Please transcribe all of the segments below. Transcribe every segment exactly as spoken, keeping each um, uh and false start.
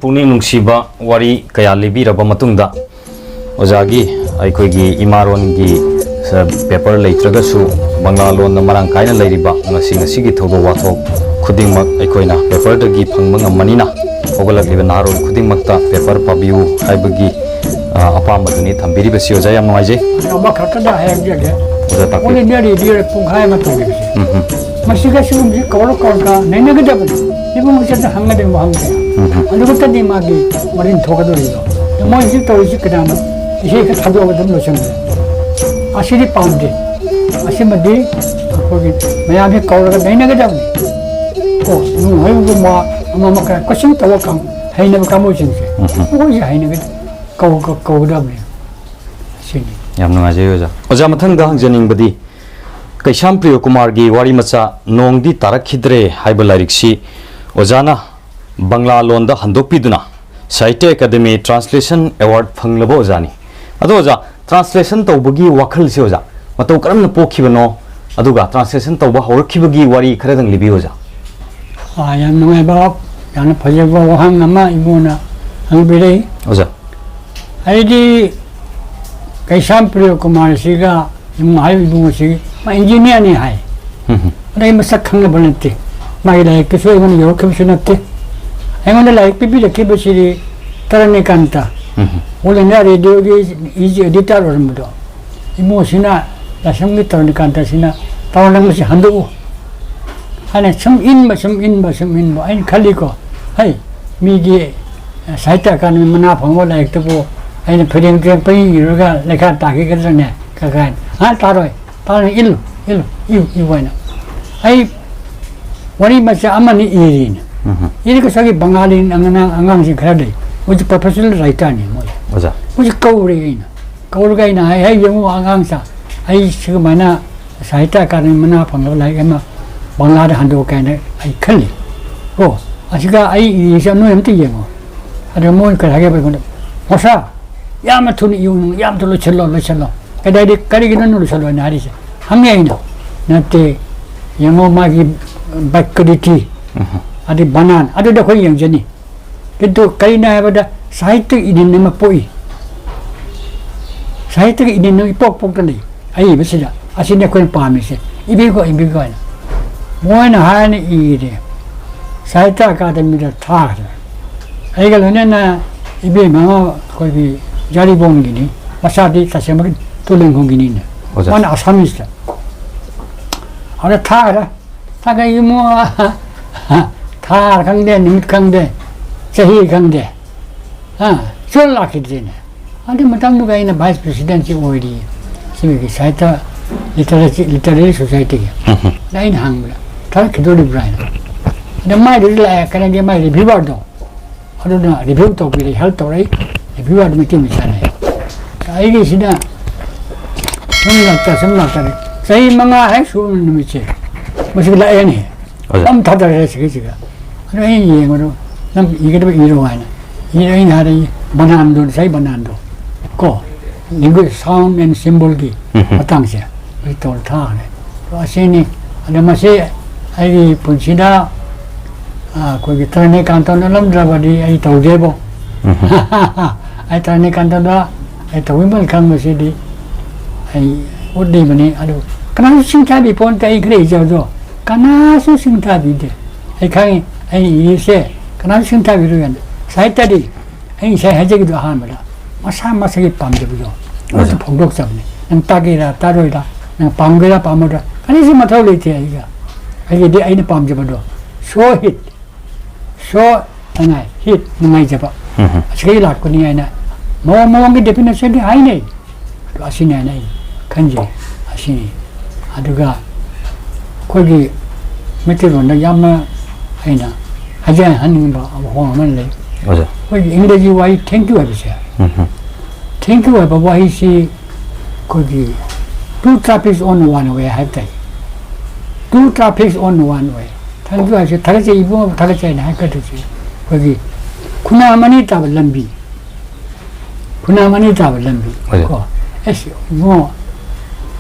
ꯄꯨꯛꯅꯤꯡ ꯅꯨꯡꯁꯤꯕ ꯋꯥꯔꯤ ꯀꯌꯥ ꯂꯤꯕꯤꯔꯕ ꯃꯇꯨꯡꯗ, ꯑꯣꯖꯥꯒꯤ ꯑꯩꯈꯣꯏꯒꯤ ꯏꯃꯥꯔꯣꯟꯒꯤ, ꯑ, ꯄꯦꯄꯔ ꯂꯩꯇ꯭ꯔꯒꯁꯨ ꯕꯪꯂꯥ ꯂꯣꯟꯗ ꯃꯔꯥꯡ ꯀꯥꯏꯅ ꯂꯩꯔꯤꯕ ꯉꯁꯤ ꯉꯁꯤꯒꯤ ꯊꯧꯗꯣꯛ ꯋꯥꯊꯣꯛ ꯈꯨꯗꯤꯡꯃꯛ ꯑꯩꯈꯣꯏꯅ ꯄꯦꯄꯔꯗꯒꯤ ꯐꯪꯕ ꯉꯝꯕꯅꯤꯅ, ꯍꯧꯒꯠꯂꯛꯂꯤꯕ ꯅꯍꯥꯔꯣꯜ ꯈꯨꯗꯤꯡꯃꯛꯇ ꯄꯦꯄꯔ ꯄꯥꯕꯤꯌꯨ ꯍꯥꯏꯕꯒꯤ, ꯑ, ꯑꯄꯥꯝꯕꯗꯨꯅꯤ ꯊꯝꯕꯤꯔꯤꯕꯁꯤ꯫ ꯑꯣꯖꯥ, ꯌꯥꯝ ꯅꯨꯡꯉꯥꯏꯖꯩ꯫ ꯑꯃꯈꯛꯇꯗ ꯍꯥꯏꯖꯒꯦ꯫ ꯑꯣꯖꯥ, ꯇꯥꯛꯄꯤꯌꯨ꯫ ꯑꯣꯜ ꯏꯟꯗꯤꯌꯥ ꯔꯦꯗꯤꯑꯣꯗ ꯄꯨꯡꯈꯥꯏ ꯑꯃ ꯇꯧꯈꯤꯕꯁꯦ꯫ ꯎꯝ, ꯎꯝ꯫ ꯃꯁꯤꯒ ꯁꯤꯒꯨꯝꯕꯁꯤ ꯀꯧꯔ ꯀꯧꯔꯒ ꯅꯩꯅꯒꯗꯕꯅꯤ꯫ ꯏꯕꯨꯡꯉꯣꯁꯤꯗ ꯍꯪꯒꯗꯕ ꯋꯥꯍꯪꯁꯦ꯫ ꯎꯝ, ꯎꯝ꯫ ꯑꯗꯨ ꯈꯛꯇꯅꯤ ꯃꯥꯒꯤ ꯃꯔꯤꯟ ꯊꯣꯛꯀꯗꯧꯔꯤꯗꯣ꯫ ꯃꯣꯏ ꯍꯧꯖꯤꯛ ꯇꯧꯔꯤꯁꯤ ꯀꯅꯥꯅꯣ? ꯏꯁꯩ ꯈꯔ ꯊꯥꯗꯣꯛꯑꯒ ꯑꯗꯨꯝ ꯂꯣꯏꯁꯤꯟꯈ꯭ꯔꯦ꯫ ꯑꯁꯤꯗꯤ ꯄꯥꯝꯗꯦ꯫ ꯑꯁꯤꯃꯗꯤ ꯑꯩꯈꯣꯏꯒꯤ ꯃꯌꯥꯝꯁꯤ ꯀꯧꯔꯒ ꯅꯩꯅꯒꯗꯕꯅꯤ꯫ ꯀꯣ, ꯅꯨꯡ ꯍꯩꯕꯒꯨꯝꯕ ꯑꯃ ꯑꯃ ꯈꯔ ꯀꯣꯏꯁꯟ ꯇꯧꯕ ꯀꯥꯡ-, ꯍꯩꯅꯕ ꯀꯥꯡꯕꯨꯁꯤꯡꯁꯦ꯫ ꯎꯝ, ꯎꯝ꯫ ꯃꯈꯣꯏꯁꯦ ꯍꯩꯅꯒ-, ꯀꯧ-, ꯀꯧ-, ꯀꯧꯒꯗꯕꯅꯤ꯫ ꯑꯁꯤꯅꯤ꯫ ꯌꯥꯝ ꯅꯨꯡꯉꯥꯏꯖꯩ ꯑꯣꯖꯥ꯫ ꯑꯣꯖꯥ, ꯃꯊꯪꯗ ꯍꯪꯖꯅꯤꯡꯕꯗꯤ, ꯀꯩꯁꯥꯝ ꯄ꯭ꯔꯤꯌꯣ ꯀꯨꯃꯥꯔꯒꯤ ꯋꯥꯔꯤ ꯃꯆꯥ "ꯅꯣꯡꯗꯤ ꯇꯥꯔꯛꯈꯤꯗ꯭ꯔꯦ" ꯍꯥꯏꯕ ꯂꯥꯏꯔꯤꯛꯁꯤ ꯑꯣꯖꯥꯅ ꯕꯪꯂꯥ ꯂꯣꯟꯗ ꯍꯟꯗꯣꯛꯄꯤꯗꯨꯅ ꯁꯥꯍꯤꯇ꯭ꯌ ꯑꯦꯀꯥꯗꯃꯤ ꯇ꯭ꯔꯥꯟꯁꯂꯦꯁꯟ ꯑꯦꯋꯥꯔꯗ ꯐꯪꯂꯕ ꯑꯣꯖꯥꯅꯤ꯫ ꯑꯗꯣ ꯑꯣꯖꯥ, ꯇ꯭ꯔꯥꯟꯁꯂꯦꯁꯟ ꯇꯧꯕꯒꯤ ꯋꯥꯈꯜꯁꯦ ꯑꯣꯖꯥ, ꯃꯇꯧ ꯀꯔꯝꯅ ꯄꯣꯛꯈꯤꯕꯅꯣ? ꯑꯗꯨꯒ ꯇ꯭ꯔꯥꯟꯁꯂꯦꯁꯟ ꯇꯧꯕ ꯍꯧꯔꯛꯈꯤꯕꯒꯤ ꯋꯥꯔꯤ ꯈꯔꯗꯪ ꯂꯤꯕꯤꯌꯨ ꯑꯣꯖꯥ꯫ ꯑꯥ, ꯌꯥꯝ ꯅꯨꯡꯉꯥꯏꯕ, ꯌꯥꯝꯅ ꯐꯖꯕ ꯋꯥꯍꯪ ꯑꯃ ꯏꯕꯨꯡꯅ ꯍꯪꯕꯤꯔꯛꯏ꯫ ꯑꯣꯖꯥ꯫ ꯑꯩꯗꯤ ꯀꯩꯁꯥꯝ ꯄ꯭ꯔꯤꯌꯣ ꯀꯨꯃꯥꯔꯁꯤꯒ ꯏꯕꯨꯡ ꯍꯥꯏꯔꯤꯕ ꯏꯕꯨꯡ ꯑꯁꯤ ꯃꯥ ꯏꯟꯖꯤꯅꯤꯌꯥꯔꯅꯤ ꯍꯥꯏ꯫ ꯎꯝ, ꯎꯝ꯫ ꯑꯗ ꯑꯩ ꯃꯁꯛ ꯈꯪꯅꯕ ꯅꯠꯇꯦ꯫ ꯃꯥꯒꯤ ꯂꯥꯏꯔꯤꯛꯇꯨꯁꯨ ꯑꯩꯉꯣꯟꯗ ꯌꯧꯔꯛꯈꯤꯕꯁꯨ ꯅꯠꯇꯦ꯫ ꯑꯩꯉꯣꯟꯗ ꯂꯥꯏꯔꯤꯛ ꯄꯤꯕꯤꯔꯛꯈꯤꯕꯁꯤꯗꯤ ꯇꯔꯅꯤꯀꯥꯟꯇ, ꯎꯝ, ꯎꯝ꯫ ꯑꯣꯜ ꯏꯟꯗꯤꯌꯥ ꯔꯦꯗꯤꯑꯣꯒꯤ ꯏꯁꯤ ꯑꯦꯗꯤꯇꯔ ꯑꯣꯏꯔꯝꯕꯗꯣ, ꯏꯕꯨꯡ ꯑꯁꯤꯅ, ꯂꯥꯏꯁ꯭ꯔꯝꯒꯤ ꯇꯔꯅꯤꯀꯥꯟꯇ ꯑꯁꯤꯅ "ꯇꯥꯃꯣ, ꯅꯪ ꯃꯁꯤ ꯍꯟꯗꯣꯛꯎ" ꯍꯥꯏꯅ ꯁꯨꯝ ꯏꯟꯕ, ꯁꯨꯝ ꯏꯟꯕ, ꯁꯨꯝ ꯏꯟꯕ꯫ ꯑꯩꯅ ꯈꯜꯂꯤꯀꯣ, "ꯍꯩ, ꯃꯤꯒꯤ ꯁꯥꯍꯤꯇ꯭ꯌ ꯑꯀꯥꯗꯃꯤ ꯃꯅꯥ ꯐꯪꯕ ꯂꯥꯏꯔꯤꯛꯇꯕꯨ ꯑꯩꯅ ꯐꯩꯔꯦꯡ ꯇꯨꯔꯦꯡ ꯄꯪꯏ ꯏꯔꯒ ꯂꯩꯈꯥ ꯇꯥꯈꯤꯒꯗ꯭ꯔꯅꯦ?" ꯀ-, ꯀꯥꯏꯅ꯫ "ꯑ, ꯇꯥꯔꯣꯏ, ꯇꯥꯔꯣꯏ, ꯏꯜꯂꯨ, ꯏꯜꯂꯨ, ꯏꯌꯨ, ꯏꯌꯨ" ꯍꯥꯏꯅ꯫ ꯑꯩ ꯋꯥꯔꯤ ꯃꯆꯥ ꯑꯃꯅꯤ ꯏꯔꯤꯅ꯫ ꯎꯝ꯫ ꯏꯔꯒꯁꯨ ꯑꯩꯒꯤ ꯕꯪꯒꯥꯂꯤ ꯑꯉꯥꯡ, ꯑꯉꯥꯡꯁꯤꯡ ꯈꯔ ꯂꯩ꯫ ꯃꯣꯏꯁꯨ ꯄ꯭ꯔꯣꯐꯦꯁꯅꯦꯜ ꯔꯥꯏꯇꯔꯅꯤ ꯃꯣꯏ꯫ ꯑꯣꯖꯥ꯫ ꯃꯣꯏꯁꯨ ꯀꯧꯔꯦ ꯑꯩꯅ꯫ ꯀꯧꯔꯒ ꯑꯩꯅ ꯍꯥꯏ, "ꯍꯦ, ꯌꯦꯡꯉꯨ ꯑꯉꯥꯡꯁꯥ, ꯑꯩ ꯁꯤꯒꯨꯃꯥꯏꯅ ꯁꯥꯍꯤꯇ꯭ꯌ ꯑꯀꯥꯗꯃꯤ ꯃꯅꯥ ꯐꯪꯂꯕ ꯂꯥꯏꯔꯤꯛ ꯑꯃ ꯕꯪꯒ꯭ꯂꯥꯗ ꯍꯟꯗꯣꯛꯀꯦ ꯍꯥꯏꯅ ꯑꯩ ꯈꯜꯂꯤ꯫ ꯀꯣ, ꯑꯁꯤꯒ ꯑꯩ ꯏꯔꯤꯁꯦ ꯅꯣꯏ ꯑꯝꯇ ꯌꯦꯡꯉꯣ"꯫ ꯑꯗꯨꯒ ꯃꯣꯏ ꯀꯔꯤ ꯍꯥꯏꯒꯦꯕ ꯑꯩꯉꯣꯟꯗ, "ꯃꯣꯁꯥ, ꯌꯥꯝꯅ ꯊꯨꯅ ꯏꯌꯨ, ꯌꯥꯝ ꯊꯨꯅ ꯂꯣꯏꯁꯤꯜꯂꯣ, ꯂꯣꯏꯁꯤꯜꯂꯣ"꯫ "ꯀꯗꯥꯏꯗ, ꯀꯔꯤꯒꯤꯅꯣ ꯅꯪ ꯂꯣꯏꯁꯤꯜꯂꯣ ꯍꯥꯏꯅ ꯍꯥꯏꯔꯤꯁꯦ?" ꯍꯪꯉꯦ ꯑꯩꯅ꯫ "ꯅꯠꯇꯦ, ꯌꯦꯡꯉꯣ ꯃꯥꯒꯤ ꯕꯦꯀ꯭ꯋꯦꯂꯤꯇꯤ, ꯎꯝ꯫ ꯑꯗꯩ ꯕꯅꯥꯟ, ꯑꯗꯨꯗꯤ ꯑꯩꯈꯣꯏ ꯌꯦꯡꯖꯅꯤ"꯫ ꯀꯤꯟꯇꯨ ꯀꯔꯤꯅꯣ ꯍꯥꯏꯕꯗ ꯁꯥꯍꯤꯇ꯭ꯌꯒꯤ ꯏꯅꯤꯟ ꯑꯃ ꯄꯣꯛꯏ꯫ ꯁꯥꯍꯤꯇ꯭ꯌꯒꯤ ꯏꯅꯤꯟ ꯑꯃ ꯏꯄꯣꯛ ꯄꯣꯛꯇꯅ ꯂꯩ꯫ ꯑꯏꯕꯁꯤꯗ ꯑꯁꯤꯅꯤ ꯑꯩꯈꯣꯏꯅ ꯄꯥꯝꯃꯤꯁꯦ꯫ ꯏꯕꯤꯈꯣ, ꯏꯕꯤꯈꯣ ꯍꯥꯏꯅ ꯃꯣꯏꯅ ꯍꯥꯏꯅ ꯏꯔꯦ꯫ ꯁꯥꯍꯤꯇ꯭ꯌ ꯑꯀꯥꯗꯃꯤꯗ ꯊꯥꯈ꯭ꯔꯦ꯫ ꯑꯩꯒ ꯂꯣꯏꯅꯅ ꯏꯕꯦꯝꯃ ꯑꯃ ꯑꯩꯈꯣꯏꯒꯤ ꯖꯥꯔꯤꯕꯣꯝꯒꯤꯅꯤ, ꯃꯆꯥꯗꯤ ꯇꯁꯦꯡꯃꯛ ꯇꯣꯂꯦꯡꯈꯣꯡꯒꯤꯅꯤꯅ꯫ ꯑꯣꯖꯥ꯫ ꯃꯥꯅ ꯑꯁꯥꯃꯤꯁꯇ꯫ ꯑꯗ ꯊꯥꯈ꯭ꯔꯦ꯫ ꯊꯥꯈ꯭ꯔꯦ ꯏꯃꯣ꯫ ꯊꯥ ꯈꯪꯗꯦ, ꯅꯨꯃꯤꯠ ꯈꯪꯗꯦ, ꯆꯍꯤ ꯈꯪꯗꯦ꯫ ꯑ, ꯁꯨꯡꯂꯥꯛ ꯂꯥꯛꯈꯤꯗ꯭ꯔꯦꯅꯦ꯫ ꯑꯗꯨ ꯃꯇꯝꯗꯨꯒ ꯑꯩꯅ vice presidentꯁꯤ ꯑꯣꯏꯔꯤ, ꯁꯤꯒꯤ ꯁꯥꯍꯤꯇ꯭ꯌ ꯂꯤꯇꯔꯦꯁꯤ-, literary societyꯒꯤ꯫ ꯎꯝ ꯍꯝ꯫ ꯑꯗ ꯑꯩꯅ ꯍꯪꯕꯗ, "ꯊꯥꯔꯛꯈꯤꯗꯣꯔꯤꯕ꯭ꯔꯥ?" ꯍꯥꯏꯅ꯫ ꯑꯗ ꯃꯥꯏꯗꯨꯗꯤ ꯂꯥꯛꯑꯦ, ꯀꯩꯅꯣꯒꯤ ꯃꯥꯏ reviewerꯗꯣ, ꯑꯗꯨꯅ review ꯇꯧꯕꯤꯔꯦ, help ꯇꯧꯔꯛꯏ, reviewerꯗꯨ ꯃꯩꯇꯩ ꯃꯆꯥꯅꯦ꯫ ꯑꯩꯒꯤꯁꯤꯅ ꯁꯨꯝ ꯂꯥꯛꯇ, ꯁꯨꯝ ꯂꯥꯛꯇ, ꯆꯍꯤ ꯃꯉꯥ ꯍꯦꯛ ꯁꯨꯕ ꯅꯨꯃꯤꯠꯁꯦ, ꯃꯁꯤꯗ ꯂꯥꯛꯑꯦꯅꯦ꯫ ꯑꯣꯖꯥ꯫ ꯑꯗꯨꯝ ꯊꯥꯗꯔꯦ ꯁꯤꯒꯤꯁꯤꯒ꯫ ꯑꯗꯣ ꯑꯩꯅ ꯌꯦꯡꯕꯗꯣ, "ꯅꯪ ꯏꯒꯗꯕ ꯏꯔꯣ" ꯍꯥꯏꯅ꯫ ꯏꯔꯦ꯫ ꯑꯩꯅ ꯍꯥꯏꯔꯦ, ꯕꯅꯥꯟꯗꯣ, ꯉꯁꯥꯏ ꯕꯅꯥꯟꯗꯣ ꯀꯣ, language, sound and symbolꯒꯤ ꯎꯝ ꯍꯝ꯫ ꯃꯇꯥꯡꯁꯦ ꯃꯁꯤ ꯇꯧꯔ ꯊꯥꯈ꯭ꯔꯦ꯫ ꯑꯗꯣ ꯑꯁꯤꯅꯤ꯫ ꯑꯗꯣ ꯃꯁꯤ ꯑꯩꯒꯤ ꯄꯨꯟꯁꯤꯗ, ꯑ, ꯑꯩꯈꯣꯏꯒꯤ ꯇꯔꯥꯅꯤꯀꯥꯟꯇ ꯎꯠꯂꯝꯗ꯭ꯔꯕꯗꯤ ꯑꯩ ꯇꯧꯗꯦꯕꯣ꯫ ꯎꯝ ꯍꯝ꯫ ꯑꯩ ꯇꯔꯥꯅꯤꯀꯥꯟꯇꯗ ꯑꯩ ꯇꯧꯕꯤꯃꯜ ꯈꯪꯕꯁꯤꯗꯤ ꯑꯩ ꯎꯠꯂꯤꯕꯅꯤ꯫ ꯑꯗꯨ ꯀꯅꯥꯁꯨ ꯁꯤꯡꯊꯥꯕꯤ ꯄꯣꯟꯇꯦ꯫ ꯑꯩ ꯈꯔ ꯏꯖꯕꯗꯣ ꯀꯅꯥꯁꯨ ꯁꯤꯡꯊꯥꯕꯤꯗꯦ꯫ ꯑꯩ ꯈꯪꯉꯤ, ꯑꯩ ꯏꯔꯤꯁꯦ ꯀꯅꯥꯁꯨ ꯁꯤꯡꯊꯥꯕꯤꯔꯣꯏꯅ꯫ ꯁꯥꯍꯤꯇ꯭ꯌꯗꯤ ꯑꯩ ꯉꯁꯥꯏ ꯍꯥꯏꯖꯈꯤꯕꯗꯣ ꯑꯍꯥꯟꯕꯗ, ꯃꯁꯥ ꯃꯁꯥꯒꯤ ꯄꯥꯝꯖꯕꯗꯣ ꯑꯗꯨ ꯑꯣꯖꯥ꯫ ꯐꯣꯡꯗꯣꯛꯆꯕꯅꯤ꯫ ꯅꯪ ꯇꯥꯒꯦꯔꯥ ꯇꯥꯔꯣꯏꯔꯥ, ꯅꯪ ꯄꯥꯝꯒꯦꯔꯥ ꯄꯥꯝꯃꯣꯏꯔꯥ, ꯀꯔꯤꯁꯨ ꯃꯊꯧ ꯂꯩꯇꯦ ꯑꯩꯒ꯫ ꯑꯩꯒꯤꯗꯤ ꯑꯩꯅ ꯄꯥꯝꯖꯕꯗꯣ, so hit, so ꯅꯨꯡꯉꯥꯏ, hit, ꯅꯨꯡꯉꯥꯏꯖꯕ꯫ ꯎꯝ ꯍꯝ꯫ ꯑꯁꯤꯗꯒꯤ ꯂꯥꯛꯄꯅꯤ ꯍꯥꯏꯅ ꯃꯑꯣꯡ ꯃꯑꯣꯡꯒꯤ definitionꯗꯤ ꯍꯥꯏꯅꯩ꯫ ꯑꯗꯣ ꯑꯁꯤꯅꯤ ꯍꯥꯏꯅ ꯑꯩ ꯈꯟꯖꯩ꯫ ꯑꯁꯤꯅꯤ꯫ ꯑꯗꯨꯒ ꯑꯩꯈꯣꯏꯒꯤ ꯃꯩꯇꯩꯂꯣꯟꯗ ꯌꯥꯝꯅ ꯑꯩꯅ ꯍꯥꯏꯖ-, ꯍꯥꯏꯍꯟꯅꯤꯡꯕ ꯋꯥꯐꯝ ꯑꯃ ꯂꯩ꯫ ꯑꯣꯖꯥ꯫ ꯑꯩꯈꯣꯏꯒꯤ ꯏꯪꯒ꯭ꯔꯦꯖꯤ ꯋꯥꯍꯩ thank you ꯍꯥꯏꯕꯁꯦ, ꯎꯝ ꯍꯝ꯫ Thank you ꯍꯥꯏꯕ ꯋꯥꯍꯩꯁꯤ ꯑꯩꯈꯣꯏꯒꯤ two traffics on one way ꯍꯥꯏꯕ ꯇꯥꯏ꯫ Two traffics on one way꯫ Thank you ꯍꯥꯏꯁꯦ ꯊꯥꯒꯠꯆꯩ, ꯏꯕꯨꯡꯉꯣ ꯊꯥꯒꯠꯆꯩ ꯍꯥꯏꯅ ꯍꯥꯏꯒꯗꯣꯏꯁꯦ ꯑꯩꯈꯣꯏꯒꯤ ꯈꯨꯅꯥ ꯑꯃꯅꯤ ꯇꯥꯕ ꯂꯝꯕꯤ꯫ ꯈꯨꯅꯥ ꯑꯃꯅꯤ ꯇꯥꯕ ꯂꯝꯕꯤ꯫ ꯍꯣꯏ꯫ ꯀꯣ꯫ ꯑꯁ ꯏꯕꯨꯡꯉꯣ,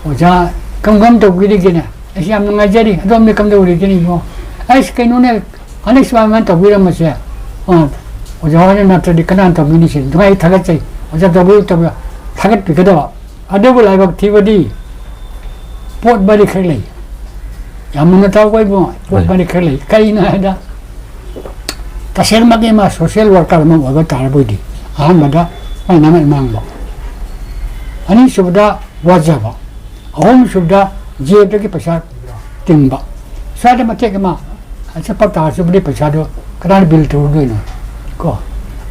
ꯑꯣꯖꯥ ꯀꯔꯝ ꯀꯔꯝ ꯇꯧꯕꯤꯔꯤꯒꯦꯅꯦ? ꯑꯁ ꯌꯥꯝ ꯅꯨꯡꯉꯥꯏꯖꯔꯤ꯫ ꯑꯗꯣꯝꯗꯤ ꯀꯝꯗꯧꯔꯤꯒꯦꯅꯦ ꯏꯕꯨꯡꯉꯣ? ꯑꯁ ꯀꯩꯅꯣꯅꯦ, ꯍꯟꯗꯛ ꯁꯨꯃꯥꯏꯅ ꯇꯧꯕꯤꯔꯝꯕꯁꯦ, ꯑ, ꯑꯣꯖꯥ ꯍꯣꯏꯅ ꯅꯠꯇ꯭ꯔꯗꯤ ꯀꯅꯥꯅ ꯇꯧꯕꯤꯅꯤ ꯁꯤꯅꯤ꯫ ꯑꯗꯨꯃꯥꯏꯅ ꯊꯥꯒꯠꯆꯩ꯫ ꯑꯣꯖꯥ ꯇꯧꯕꯤꯌꯨ, ꯇꯧꯕꯤꯌꯨ, ꯊꯥꯒꯠꯄꯤꯒꯗꯕ꯫ ꯑꯗꯨꯕꯨ ꯂꯥꯏꯕꯛ ꯊꯤꯕꯗꯤ ꯄꯣꯠ ꯃꯔꯤ ꯈꯔ ꯂꯩ꯫ ꯌꯥꯝ ꯃꯨꯟꯅ ꯇꯥꯎꯀꯣ ꯏꯕꯨꯡꯉꯣ, ꯄꯣꯠ ꯍꯣꯏ꯫ ꯃꯔꯤ ꯈꯔ ꯂꯩ꯫ ꯀꯔꯤꯅꯣ ꯍꯥꯏꯗ, ꯇꯁꯦꯡꯃꯛꯀꯤ ꯃꯥ social worker ꯑꯃ ꯑꯣꯏꯕ ꯇꯥꯔꯕꯣꯏꯗꯤ, ꯑꯍꯥꯟꯕꯗ ꯃꯥꯏ ꯅꯥꯃꯠ ꯃꯥꯡꯕ, ꯑꯅꯤꯁꯨꯕꯗ ꯋꯥꯖꯕ, ꯑꯍꯨꯝꯁꯨꯕꯗ ꯖꯦꯕꯇꯒꯤ ꯄꯩꯁꯥ ꯇꯤꯡꯕ꯫ ꯁ꯭ꯋꯥꯏꯗ ꯃꯇꯦꯛ ꯑꯃ ꯆꯠꯄ ꯇꯥꯔꯁꯨꯕꯨꯗꯤ ꯄꯩꯁꯥꯗꯣ ꯀꯗꯥꯏꯗ bill ꯇꯧꯔꯨꯗꯣꯏꯅꯣ? ꯀꯣ,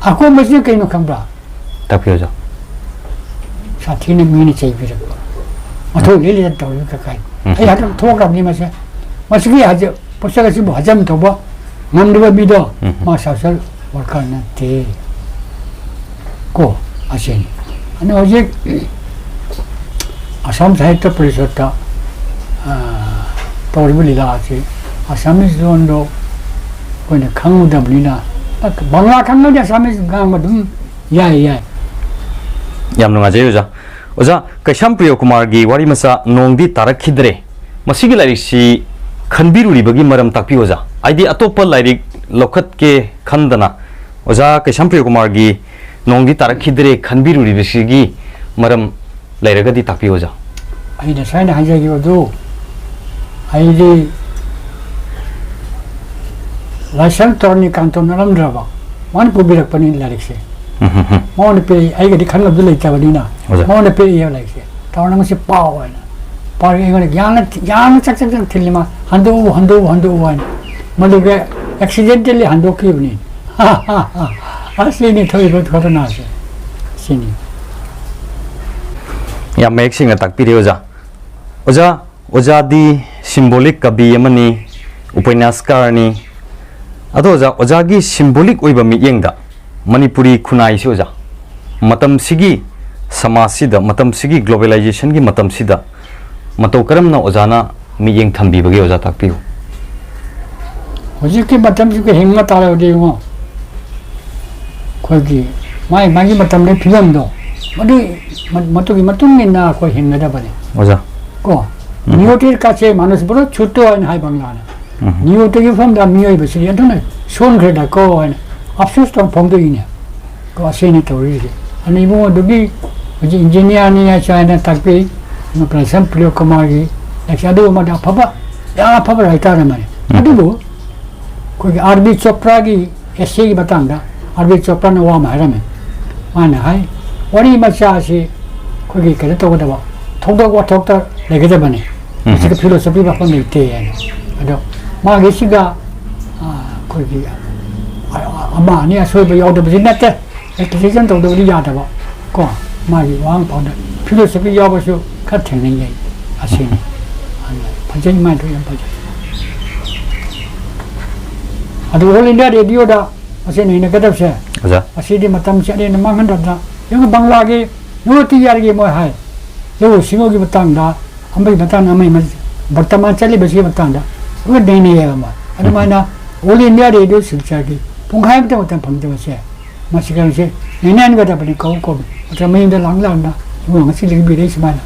ꯑꯀꯣꯟꯕꯁꯤꯅ ꯀꯩꯅꯣ ꯈꯪꯕ꯭ꯔꯥ? ꯇꯥꯛꯄꯤꯌꯨ ꯑꯣꯖꯥ꯫ ꯁꯥꯊꯤꯅ ꯃꯤꯅ ꯆꯩꯕꯤꯔꯛꯄ꯫ ꯃꯊꯧ ꯂꯩ ꯂꯩꯇ ꯇꯧꯔꯤꯕ ꯀꯀꯥꯏ꯫ ꯎꯝ꯫ ꯑꯩ ꯍꯟꯗꯛ ꯊꯣꯛꯈ꯭ꯔꯕꯅꯤ ꯃꯁꯦ꯫ ꯃꯁꯤꯒꯤ ꯍꯖ-, ꯄꯣꯠꯁꯛ ꯑꯁꯤꯕꯨ ꯍꯖꯝ ꯇꯧꯕ ꯉꯝꯗꯕ ꯃꯤꯗꯣ ꯎꯝ꯫ ꯃꯥ social worker ꯅꯠꯇꯦ꯫ ꯀꯣ, ꯑꯁꯤꯅꯤ꯫ ꯑꯗꯨꯅ ꯍꯧꯖꯤꯛ ꯑꯁꯥꯝ ꯁꯥꯍꯤꯇ꯭ꯌ ꯄꯔꯤꯁꯠꯇ, ꯑ, ꯇꯧꯔꯤꯕ ꯂꯤꯂꯥ ꯑꯁꯤ Assamese ꯂꯣꯟꯗꯣ ꯑꯩꯈꯣꯏꯅ ꯈꯪꯉꯨꯗꯕꯅꯤꯅ, ꯕꯪꯂꯥ ꯈꯪꯉꯗꯤ Assamese ꯉꯥꯡꯕ ꯑꯗꯨꯝ ꯌꯥꯏ, ꯌꯥꯏ꯫ ꯌꯥꯝ ꯅꯨꯡꯉꯥꯏꯖꯩ ꯑꯣꯖꯥ꯫ ꯑꯣꯖꯥ, ꯀꯩꯁꯥꯝ ꯄ꯭ꯔꯤꯌꯣ ꯀꯨꯃꯥꯔꯒꯤ ꯋꯥꯔꯤ ꯃꯆꯥ ꯅꯣꯡꯗꯤ ꯇꯥꯔꯛꯈꯤꯗ꯭ꯔꯦ꯫ ꯃꯁꯤꯒꯤ ꯂꯥꯏꯔꯤꯛꯁꯤ ꯈꯟꯕꯤꯔꯨꯔꯤꯕꯒꯤ ꯃꯔꯝ ꯇꯥꯛꯄꯤꯌꯨ ꯑꯣꯖꯥ꯫ ꯍꯥꯏꯗꯤ ꯑꯇꯣꯞꯄ ꯂꯥꯏꯔꯤꯛ ꯂꯧꯈꯠꯀꯦ ꯈꯟꯗꯅ ꯑꯣꯖꯥ ꯀꯩꯁꯥꯝ ꯄ꯭ꯔꯤꯌꯣ ꯀꯨꯃꯥꯔꯒꯤ ꯅꯣꯡꯗꯤ ꯇꯥꯔꯛꯈꯤꯗ꯭ꯔꯦ ꯈꯟꯕꯤꯔꯨꯔꯤꯕꯁꯤꯒꯤ ꯃꯔꯝ ꯂꯩꯔꯒꯗꯤ ꯇꯥꯛꯄꯤꯌꯨ ꯑꯣꯖꯥ꯫ ꯑꯩꯅ ꯉꯁꯥꯏꯅ ꯍꯥꯏꯖꯈꯤꯕꯗꯨ, ꯑꯩꯗꯤ ꯂꯥꯏꯁ꯭ꯔꯝ ꯇꯔꯅꯤꯀꯥꯟꯇ ꯅꯠꯂꯝꯗ꯭ꯔꯕ, ꯃꯥꯅ ꯄꯨꯕꯤꯔꯛꯄꯅꯤ ꯂꯥꯏꯔꯤꯛꯁꯦ꯫ ꯎꯝ, ꯍꯝ, ꯍꯝ꯫ ꯃꯉꯣꯟꯗ ꯄꯤꯔꯛꯏ, ꯑꯩꯒꯗꯤ ꯈꯪꯅꯕꯗꯨ ꯂꯩꯇꯕꯅꯤꯅ꯫ ꯑꯣꯖꯥ꯫ ꯃꯉꯣꯟꯗ ꯄꯤꯔꯛꯏꯕ ꯂꯥꯏꯔꯤꯛꯁꯦ꯫ ꯇꯥꯃꯣ ꯅꯪ ꯁꯤ ꯄꯥꯎ ꯍꯥꯏꯅ꯫ ꯄꯥꯎ ꯑꯩꯉꯣꯟꯗ ꯌꯥꯝꯅ, ꯌꯥꯝꯅ ꯆꯥꯛ ꯆꯥꯛ ꯆꯥꯛ ꯊꯤꯜꯂꯤ ꯃꯥ꯫ "ꯍꯟꯗꯣꯛꯎ, ꯍꯟꯗꯣꯛꯎ, ꯍꯟꯗꯣꯛꯎ" ꯍꯥꯏꯅ꯫ ꯃꯗꯨꯒ accidentally ꯍꯟꯗꯣꯛꯈꯤꯕꯅꯤ꯫ ꯑꯁꯤꯅꯤ ꯊꯣꯛꯏꯕ ꯘꯣꯇꯅꯥꯁꯦ꯫ ꯁꯤꯅꯤ꯫ ꯌꯥꯝ ꯃꯌꯦꯛ ꯁꯦꯡꯅ ꯇꯥꯛꯄꯤꯔꯦ ꯑꯣꯖꯥ꯫ ꯑꯣꯖꯥ, ꯑꯣꯖꯥꯗꯤ symbolic ꯀꯕꯤ ꯑꯃꯅꯤ, ꯎꯄꯟꯌꯥꯁꯀꯥꯔꯅꯤ꯫ ꯑꯗꯣ ꯑꯣꯖꯥ, ꯑꯣꯖꯥꯒꯤ symbolic ꯑꯣꯏꯕ ꯃꯤꯠꯌꯦꯡꯗ ꯃꯅꯤꯄꯨꯔꯤ ꯈꯨꯟꯅꯥꯏꯁꯤ ꯑꯣꯖꯥ, ꯃꯇꯝꯁꯤꯒꯤ ꯁꯃꯥꯖꯁꯤꯗ, ꯃꯇꯝꯁꯤꯒꯤ globalizationꯒꯤ ꯃꯇꯝꯁꯤꯗ ꯃꯇꯧ ꯀꯔꯝꯅ ꯑꯣꯖꯥꯅ ꯃꯤꯠꯌꯦꯡ ꯊꯝꯕꯤꯕꯒꯦ ꯑꯣꯖꯥ ꯇꯥꯛꯄꯤꯌꯨ꯫ ꯍꯧꯖꯤꯛꯀꯤ ꯃꯇꯝꯁꯤꯒ ꯍꯤꯡꯕ ꯇꯥꯔꯕꯗꯤ ꯏꯕꯨꯡꯉꯣ, ꯑꯩꯈꯣꯏꯒꯤ ꯃꯥꯒꯤ, ꯃꯥꯒꯤ ꯃꯇꯝꯗꯨꯒꯤ ꯐꯤꯕꯝꯗꯣ, ꯃꯗꯨ, ꯃꯗꯨꯒꯤ ꯃꯇꯨꯡ ꯏꯟꯅ ꯑꯩꯈꯣꯏ ꯍꯤꯡꯒꯗꯕꯅꯤ꯫ ꯑꯣꯖꯥ꯫ ꯀꯣ? ꯎꯝ꯫ ꯅꯤꯌꯣꯇꯤꯀꯥꯁꯦ ꯃꯥꯅꯨꯁ ꯕ꯭ꯔꯣ ꯆꯨꯠꯇꯣ ꯍꯥꯏꯅ ꯍꯥꯏꯕ ꯉꯥꯅ꯫ ꯎꯝ꯫ ꯅꯤꯌꯣꯇꯤꯒꯤ ꯃꯐꯝꯗ ꯃꯤꯑꯣꯏꯕꯁꯤꯗꯤ ꯑꯗꯨꯅ ꯁꯣꯟꯈ꯭ꯔꯦꯗꯀꯣ ꯍꯥꯏꯅ꯫ ꯑꯐꯁꯣꯁ ꯇꯧꯅ ꯐꯣꯡꯗꯣꯛꯏꯅꯦ꯫ ꯀꯣ, ꯑꯁꯤꯅꯤ ꯇꯧꯔꯤꯁꯦ꯫ ꯑꯗꯨ ꯏꯕꯨꯡ ꯑꯗꯨꯒꯤ ꯍꯧꯖꯤꯛ ꯏꯟꯖꯤꯅꯤꯌꯥꯔꯅꯤ ꯍꯥꯏꯁꯨ ꯍꯥꯏꯅ ꯇꯥꯛꯄꯤ, ꯄ꯭ꯔꯣꯐꯦꯁꯔ ꯄ꯭ꯔꯤꯌꯣ ꯀꯨꯃꯥꯔꯒꯤ ꯂꯥꯏꯔꯤꯛꯁꯦ ꯑꯗꯨꯒꯨꯝꯕꯗ ꯑꯐꯕ, ꯌꯥꯝ ꯑꯐꯕ ꯍꯥꯏꯇꯥꯔꯦ ꯃꯥꯅꯦ꯫ ꯎꯝ꯫ ꯑꯗꯨꯕꯨ ꯑꯩꯈꯣꯏꯒꯤ ꯑꯥꯔ ꯕꯤ ꯆꯣꯄ꯭ꯔꯥꯒꯤ ꯑꯦꯁꯦꯒꯤ ꯃꯇꯥꯡꯗ ꯑꯥꯔ ꯕꯤ ꯆꯣꯄ꯭ꯔꯥꯅ ꯋꯥ ꯑꯃ ꯍꯥꯏꯔꯝꯃꯤ꯫ ꯃꯥꯅ ꯍꯥꯏ, "ꯋꯥꯔꯤ ꯃꯆꯥ ꯑꯁꯤ ꯑꯩꯈꯣꯏꯒꯤ ꯀꯩꯅꯣ ꯇꯧꯒꯗꯕ, ꯊꯧꯗꯣꯛ ꯋꯥꯊꯣꯛꯇ ꯂꯩꯒꯗꯕꯅꯤ꯫ ꯎꯝ꯫ ꯃꯁꯤꯒ ꯐꯤꯂꯣꯁꯣꯐꯤ ꯃꯐꯝ ꯂꯩꯇꯦ" ꯍꯥꯏꯅ꯫ ꯑꯗꯣ ꯃꯥꯒꯤꯁꯤꯒ, ꯑ, ꯑꯩꯈꯣꯏꯒꯤ, ꯑ, ꯑ, ꯑꯃ ꯑꯅꯤ ꯑꯁꯣꯏꯕ ꯌꯥꯎꯗꯕꯁꯤ ꯅꯠꯇꯦ꯫ ꯑꯦꯄ꯭ꯔꯤꯁꯤꯌꯦꯁꯟ ꯇꯧꯗꯕꯗꯤ ꯌꯥꯗꯕ ꯀꯣ꯫ ꯃꯥꯒꯤ ꯋꯥꯍꯪ ꯄꯥꯎꯗ ꯐꯤꯂꯣꯁꯣꯐꯤ ꯌꯥꯎꯕꯁꯨ ꯈꯔ ꯊꯦꯡꯅꯩ ꯑꯩ꯫ ꯑꯁꯤꯅꯤ꯫ ꯑꯗꯨꯅ ꯐꯖꯩ, ꯃꯥꯏꯗꯣ ꯌꯥꯝ ꯐꯖꯩ꯫ ꯑꯗꯨ ꯑꯣꯜ ꯏꯟꯗꯤꯌꯥ ꯔꯦꯗꯤꯑꯣꯗ ꯃꯁꯤ ꯅꯩꯅꯒꯗꯕꯁꯦ, ꯑꯣꯖꯥ꯫ ꯑꯁꯤꯗꯤ ꯃꯇꯝꯁꯦ ꯑꯩꯅ ꯃꯥꯡꯍꯟꯗꯗꯅ, ꯌꯦꯡꯉꯨ, ꯕꯪꯂꯥꯒꯤ ꯅꯣꯔꯠ ꯏꯟꯗꯤꯌꯥꯒꯤ ꯃꯣꯏ ꯍꯥꯏ, ꯂꯧꯎ ꯁꯤꯡꯎꯒꯤ ꯃꯇꯥꯡꯗ, ꯑꯃꯒꯤ ꯃꯇꯥꯡꯗ ꯑꯃꯒꯤ ꯃ-, ꯕꯔꯇꯃꯥꯟ ꯆꯠꯂꯤꯕꯁꯤꯒꯤ ꯃꯇꯥꯡꯗ ꯂꯣꯏ ꯅꯩꯅꯩꯌꯦꯕ ꯃꯣꯏ꯫ ꯑꯗꯨꯃꯥꯏꯅ ꯑꯣꯜ ꯏꯟꯗꯤꯌꯥ ꯔꯦꯗꯤꯑꯣ ꯁꯤꯜꯆꯔꯒꯤ ꯄꯨꯡꯈꯥꯏ ꯑꯃꯇ ꯃꯇꯝ ꯐꯪꯗꯕꯁꯦ, ꯃꯁꯤ ꯀꯩꯅꯣꯁꯦ ꯅꯩꯅꯍꯟꯒꯗꯕꯅꯤ꯫ ꯀꯧ ꯀꯧ ꯅꯠꯇ꯭ꯔ ꯃꯌꯨꯝꯗ ꯂꯥꯛ ꯂꯥꯛꯅ ꯏꯕꯨꯡ ꯉꯁꯤ ꯂꯤꯡꯕꯤꯔꯦ ꯁꯨꯃꯥꯏꯅ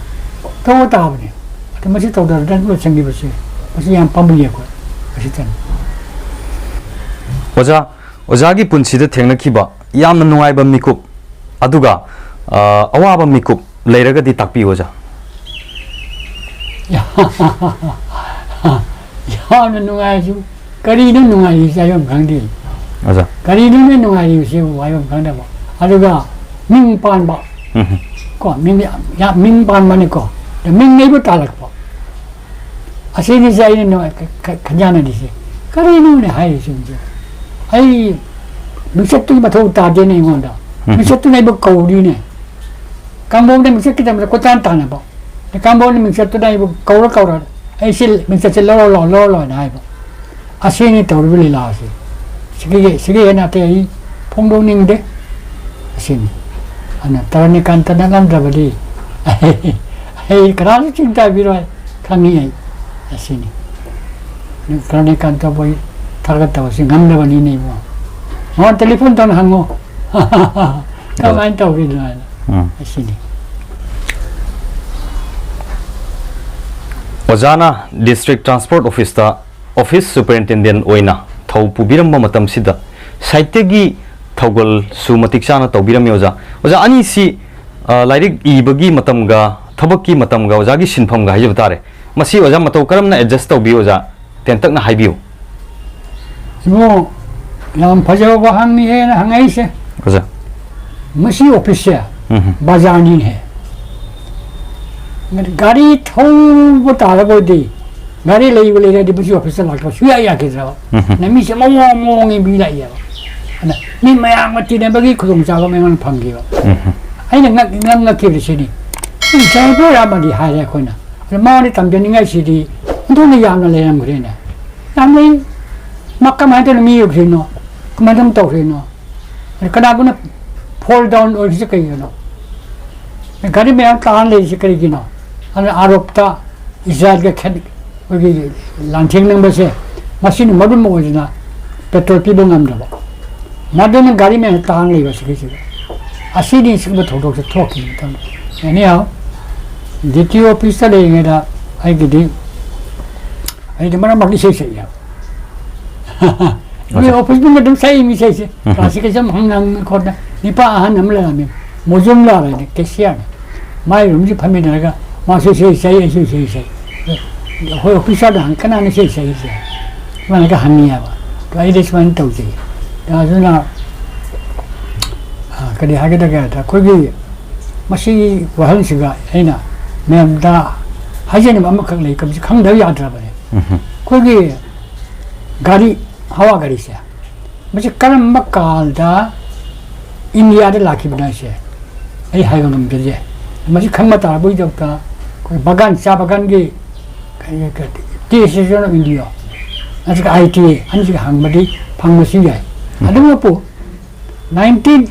ꯇꯧꯕ ꯇꯥꯕꯅꯤ꯫ ꯑꯗꯨ ꯃꯁꯤ ꯇꯧꯗꯕꯗ ꯂꯣꯏꯁꯤꯟꯈꯤꯕꯁꯦ ꯃꯁꯤ ꯌꯥꯝ ꯄꯥꯝꯃꯨꯏ ꯑꯩꯈꯣꯏ꯫ ꯃꯁꯤꯇꯅꯤ꯫ ꯑꯣꯖꯥ, ꯑꯣꯖꯥꯒꯤ ꯄꯨꯟꯁꯤꯗ ꯊꯦꯡꯅꯈꯤꯕ ꯌꯥꯝꯅ ꯅꯨꯡꯉꯥꯏꯕ ꯃꯤꯀꯨꯞ, ꯑꯗꯨꯒ, ꯑ, ꯑꯋꯥꯕ ꯃꯤꯀꯨꯞ ꯂꯩꯔꯒꯗꯤ ꯇꯥꯛꯄꯤꯌꯨ, ꯑꯣꯖꯥ꯫ ꯌꯥꯝꯅ ꯅꯨꯡꯉꯥꯏꯔꯁꯨ, ꯀꯔꯤꯅꯣ ꯅꯨꯡꯉꯥꯏꯔꯤꯁꯦ ꯍꯥꯏꯐꯝ ꯈꯪꯗꯦ꯫ ꯑꯣꯖꯥ꯫ ꯀꯔꯤꯅꯣꯅꯦ ꯅꯨꯡꯉꯥꯏꯔꯤꯕꯁꯤꯕꯨ ꯍꯥꯏꯐꯝ ꯈꯪꯗꯕ꯫ ꯑꯗꯨꯒ ꯃꯤꯡ ꯄꯥꯟꯕ꯫ ꯎꯝ꯫ ꯀꯣ, ꯃꯤꯡ ꯌꯥꯝ, ꯌꯥꯝ ꯃꯤꯡ ꯄꯥꯟꯕꯅꯤꯀꯣ꯫ ꯃꯤꯡ ꯂꯩꯕ ꯇꯥꯜꯂꯛꯄ꯫ ꯑꯁꯤꯅꯤꯁꯦ ꯑꯩꯅ ꯅꯨꯡꯉꯥꯏ-, ꯈ-, ꯈ-, ꯈꯟꯖꯥꯟꯅꯔꯤꯁꯦ꯫ ꯀꯔꯤꯅꯣꯅꯦ ꯍꯥꯏꯔꯤꯁꯤꯡꯁꯦ? ꯑꯩ ꯃꯤꯡꯆꯠꯇꯨꯒꯤ ꯃꯊꯧ ꯇꯥꯗꯦꯅꯦ ꯑꯩꯉꯣꯟꯗ꯫ ꯎꯝ꯫ ꯃꯤꯡꯆꯠꯇꯨꯅ ꯑꯩꯕꯨ ꯀꯧꯔꯤꯅꯦ꯫ ꯀꯥꯡꯕꯣꯝꯗ ꯃꯤꯡꯆꯠꯀꯤꯗꯃꯛꯇ ꯀꯣꯏꯇꯥꯟ ꯇꯥꯟꯅꯕ꯫ ꯀꯥꯡꯕꯣꯝꯗ ꯃꯤꯡꯆꯠꯇꯨꯅ ꯑꯩꯕꯨ ꯀꯧꯔ ꯀꯧꯔ, "ꯑꯩ ꯁꯤ ꯃꯤꯡꯆꯠꯁꯦ ꯂꯧꯔꯣ ꯂꯥꯛꯑꯣ, ꯂꯧꯔꯣ ꯂꯥꯛꯑꯣ" ꯍꯥꯏꯅ ꯍꯥꯏꯕ꯫ ꯑꯁꯤꯅꯤ ꯇꯧꯔꯤꯕ ꯂꯤꯂꯥꯁꯦ꯫ ꯁꯤꯒꯤ, ꯁꯤꯒꯤ ꯍꯦꯟꯅ ꯑꯇꯩ ꯑꯩ ꯐꯣꯡꯗꯣꯛꯅꯤꯡꯗꯦ꯫ ꯑꯁꯤꯅꯤ꯫ ꯑꯗꯨꯅ ꯇꯔꯥꯅꯤꯀꯥꯟꯇ ꯅꯠꯂꯝꯗ꯭ꯔꯕꯗꯤ ꯑꯩ ꯀꯅꯥꯁꯨ ꯆꯤꯡꯊꯕꯤꯔꯣꯏ, ꯈꯪꯉꯤ ꯑꯩ꯫ ꯑꯁꯤꯅꯤ꯫ ꯇꯔꯥꯅꯤꯀꯥꯟꯇꯕꯨ ꯑꯩ ꯊꯥꯒꯠꯇꯕꯁꯤ ꯉꯝꯗꯕꯅꯤꯅꯦ ꯏꯕꯨꯡꯉꯣ꯫ ꯃꯉꯣꯟꯗ ꯇꯦꯂꯤꯐꯣꯟ ꯇꯧꯔ ꯍꯪꯉꯣ꯫ ꯀꯃꯥꯏꯅ ꯇꯧꯔꯤꯅꯣ ꯍꯥꯏꯅ꯫ ꯎꯝ꯫ ꯑꯁꯤꯅꯤ꯫ ꯑꯣꯖꯥꯅ ꯗꯤꯁꯇ꯭ꯔꯤꯛ ꯇ꯭ꯔꯥꯟꯁꯄꯣꯔꯠ ꯑꯣꯐꯤꯁꯇ ꯑꯣꯐꯤꯁ ꯁꯨꯄꯔꯤꯟꯇꯦꯟꯗꯦꯟ ꯑꯣꯏꯅ ꯊꯧ ꯄꯨꯕꯤꯔꯝꯕ ꯃꯇꯝꯁꯤꯗ ꯁꯥꯍꯤꯇ꯭ꯌꯒꯤ ꯊꯧꯒꯜꯁꯨ ꯃꯇꯤꯛ ꯆꯥꯅ ꯇꯧꯕꯤꯔꯝꯃꯤ ꯑꯣꯖꯥ꯫ ꯑꯣꯖꯥ, ꯑꯅꯤꯁꯤ, ꯑ, ꯂꯥꯏꯔꯤꯛ ꯏꯕꯒꯤ ꯃꯇꯝꯒ ꯊꯕꯛꯀꯤ ꯃꯇꯝꯒ ꯑꯣꯖꯥꯒꯤ ꯁꯤꯟꯐꯝꯒ ꯍꯥꯏꯖꯕ ꯇꯥꯔꯦ, ꯃꯁꯤ ꯑꯣꯖꯥ ꯃꯇꯧ ꯀꯔꯝꯅ adjust ꯇꯧꯕꯤ ꯑꯣꯖꯥ? ꯇꯦꯟꯇꯛꯅ ꯍꯥꯏꯕꯤꯌꯨ꯫ ꯏꯕꯨꯡꯉꯣ, ꯌꯥꯝ ꯐꯖꯕ ꯋꯥꯍꯪꯅꯤꯍꯦ ꯅꯪ ꯍꯪꯉꯛꯏꯁꯦ꯫ ꯑꯣꯖꯥ꯫ ꯃꯁꯤ ꯑꯣꯐꯤꯁꯁꯦ ꯎꯝ꯫ ꯕꯖꯥꯔꯅꯤꯅꯦꯍꯦ꯫ ꯒꯥꯔꯤ ꯊꯧꯕ ꯇꯥꯔꯒꯗꯤ, ꯒꯥꯔꯤ ꯂꯩꯕ ꯂꯩꯔꯗꯤ ꯃꯁꯤ ꯑꯣꯐꯤꯁꯇ ꯂꯥꯛꯄ ꯁꯨꯡꯌꯥ ꯌꯥꯈꯤꯗ꯭ꯔꯕ꯫ ꯎꯝ꯫ ꯂꯝꯕꯤꯁꯦ ꯃꯑꯣꯡ ꯃꯑꯣꯡꯒꯤ ꯃꯤ ꯂꯥꯛꯑꯦꯕ꯫ ꯑꯗ ꯃꯤ ꯃꯌꯥꯝꯒ ꯇꯤꯟꯅꯕꯒꯤ ꯈꯨꯗꯣꯡꯆꯥꯕ ꯑꯃ ꯑꯩꯉꯣꯟꯗ ꯐꯪꯈꯤꯕ꯫ ꯎꯝ꯫ ꯑꯩꯅ ꯉꯛ-, ꯉꯛ-, ꯉꯛꯈꯤꯕꯁꯤꯅꯤ꯫ ꯁꯤ ꯗ꯭ꯔꯥꯏꯚꯔ ꯑꯃꯗꯤ ꯍꯥꯏꯔꯦ ꯑꯩꯈꯣꯏꯅ꯫ ꯑꯗ ꯃꯉꯣꯟꯗ ꯇꯝꯖꯅꯤꯡꯉꯥꯏꯁꯤꯗꯤ ꯑꯣꯟꯊꯣꯛꯅ ꯌꯥꯝꯅ ꯂꯩꯔꯝꯈ꯭ꯔꯦꯅꯦ꯫ ꯌꯥꯝ ꯂꯩ꯫ ꯃꯥ ꯀꯃꯥꯏꯅ ꯇꯧꯅ ꯃꯤ ꯌꯧꯈ꯭ꯔꯤꯅꯣ? ꯀꯃꯥꯏꯅ ꯇꯧꯅ ꯇꯧꯈ꯭ꯔꯤꯅꯣ? ꯑꯗ ꯀꯅꯥꯒꯨꯝꯕꯅ fall down ꯑꯣꯏꯔꯤꯁꯦ ꯀꯩꯒꯤꯅꯣ? ꯒꯥꯔꯤ ꯃꯌꯥꯝ ꯇꯥꯔ ꯂꯩꯔꯤꯁꯦ ꯀꯔꯤꯒꯤꯅꯣ? ꯑꯗꯨꯅ ꯑꯥꯔꯣꯞꯇ ꯏꯖꯔꯥꯏꯜꯒ ꯈꯦꯠ-, ꯑꯩꯈꯣꯏꯒꯤ ꯂꯥꯟꯊꯦꯡꯅꯕꯁꯦ ꯃꯁꯤꯅ ꯃꯔꯝ ꯑꯣꯏꯗꯅ ꯄꯦꯇ꯭ꯔꯣꯜ ꯄꯤꯕ ꯉꯝꯗꯕ꯫ ꯃꯗꯨꯅ ꯒꯥꯔꯤ ꯃꯌꯥꯝ ꯇꯥꯔ ꯂꯩꯕ ꯁꯤꯒꯤꯁꯤꯗ꯫ ꯑꯁꯤꯅꯤ ꯁꯤꯒꯨꯝꯕ ꯊꯧꯗꯣꯛꯁꯦ ꯊꯣꯛꯈꯤꯕ ꯃꯇꯝꯗ꯫ Anyhow, ꯗꯤ ꯇꯤ ꯑꯣ ꯑꯣꯐꯤꯁꯇ ꯂꯩꯔꯤꯉꯩꯗ ꯑꯩꯒꯤꯗꯤ, ꯑꯩꯗꯤ ꯃꯔꯛ ꯃꯔꯛꯇ ꯏꯁꯩ ꯁꯛꯏ ꯍꯥꯏꯕ꯫ ꯃꯤ ꯑꯣꯖꯥ꯫ ꯑꯣꯐꯤꯁ ꯃꯅꯨꯡꯗ ꯑꯗꯨꯝ ꯁꯛꯏ ꯃꯤ ꯏꯁꯩꯁꯦ꯫ ꯎꯝ꯫ ꯀ꯭ꯂꯥꯁꯤꯀꯦꯜꯁꯦ ꯑꯃꯨꯛ ꯍꯪ ꯍꯪ ꯈꯣꯠꯅ ꯅꯤꯄꯥ ꯑꯍꯟ ꯑꯃ ꯂꯩꯔꯝꯃꯤ꯫ ꯃꯣꯖꯨꯝꯂꯥꯜ ꯍꯥꯏꯅ ꯀꯦꯁꯤꯌꯥꯔꯅꯤ꯫ ꯃꯥꯏ ꯔꯨꯝꯁꯤ ꯐꯝꯃꯤꯟꯅꯔꯒ ꯃꯥꯁꯨ ꯏꯁꯩ ꯁꯛꯏ, ꯑꯩꯁꯨ ꯏꯁꯩ ꯁꯛꯏ꯫ ꯑꯩꯈꯣꯏ ꯑꯣꯐꯤꯁꯥꯔꯗ ꯍꯪꯉꯤ, "ꯀꯅꯥꯅ ꯏꯁꯩ ꯁꯛꯏꯁꯦ?" ꯃꯥꯅꯒ ꯍꯪꯉꯤ ꯍꯥꯏꯕ꯫ ꯑꯗꯣ ꯑꯩꯗꯤ ꯁꯨꯃꯥꯏꯅ ꯇꯧꯖꯩ꯫ ꯑꯗꯨꯅ, ꯑ, ꯀꯔꯤ ꯍꯥꯏꯒꯗꯒꯦ ꯍꯥꯏꯗ, ꯑꯩꯈꯣꯏꯒꯤ ꯃꯁꯤꯒꯤ ꯋꯥꯍꯪꯁꯤꯒ ꯑꯩꯅ ꯃꯌꯥꯝꯗ ꯍꯥꯏꯖꯅꯤꯡꯕ ꯑꯃꯈꯛ ꯂꯩ, ꯀꯝꯁꯤ ꯈꯪꯗꯕ ꯌꯥꯗ꯭ꯔꯕꯅꯦ꯫ ꯎꯝ꯫ ꯑꯩꯈꯣꯏꯒꯤ ꯒꯥꯔꯤ, ꯍꯋꯥ ꯒꯥꯔꯤꯁꯦ, ꯃꯁꯤ ꯀꯔꯝꯕ ꯀꯥꯜꯗ ꯏꯟꯗꯤꯌꯥꯗ ꯂꯥꯛꯈꯤꯕꯅꯣ ꯍꯥꯏꯁꯦ ꯑꯩ ꯍꯥꯏꯕ ꯉꯝꯖꯗꯦ꯫ ꯃꯁꯤ ꯈꯪꯕ ꯇꯥꯔꯕꯒꯤꯗꯃꯛꯇ ꯑꯩꯈꯣꯏ ꯕꯒꯥꯟ, ꯆꯥ ꯕꯒꯥꯟꯒꯤ ꯀꯔꯤ, ꯀꯔꯤ, ꯇꯤ ꯑꯦꯁꯣꯁꯤꯌꯦꯁꯟ ꯑꯣꯐ ꯏꯟꯗꯤꯌꯥ ꯅꯠꯇ꯭ꯔꯒ ꯑꯥꯏ ꯇꯤ ꯑꯦ ꯑꯅꯤꯁꯤꯒ ꯍꯪꯕꯗꯤ ꯐꯪꯕꯁꯨ ꯌꯥꯏ꯫ ꯎꯝ꯫ ꯑꯗꯨꯃꯛꯄꯨ nineteen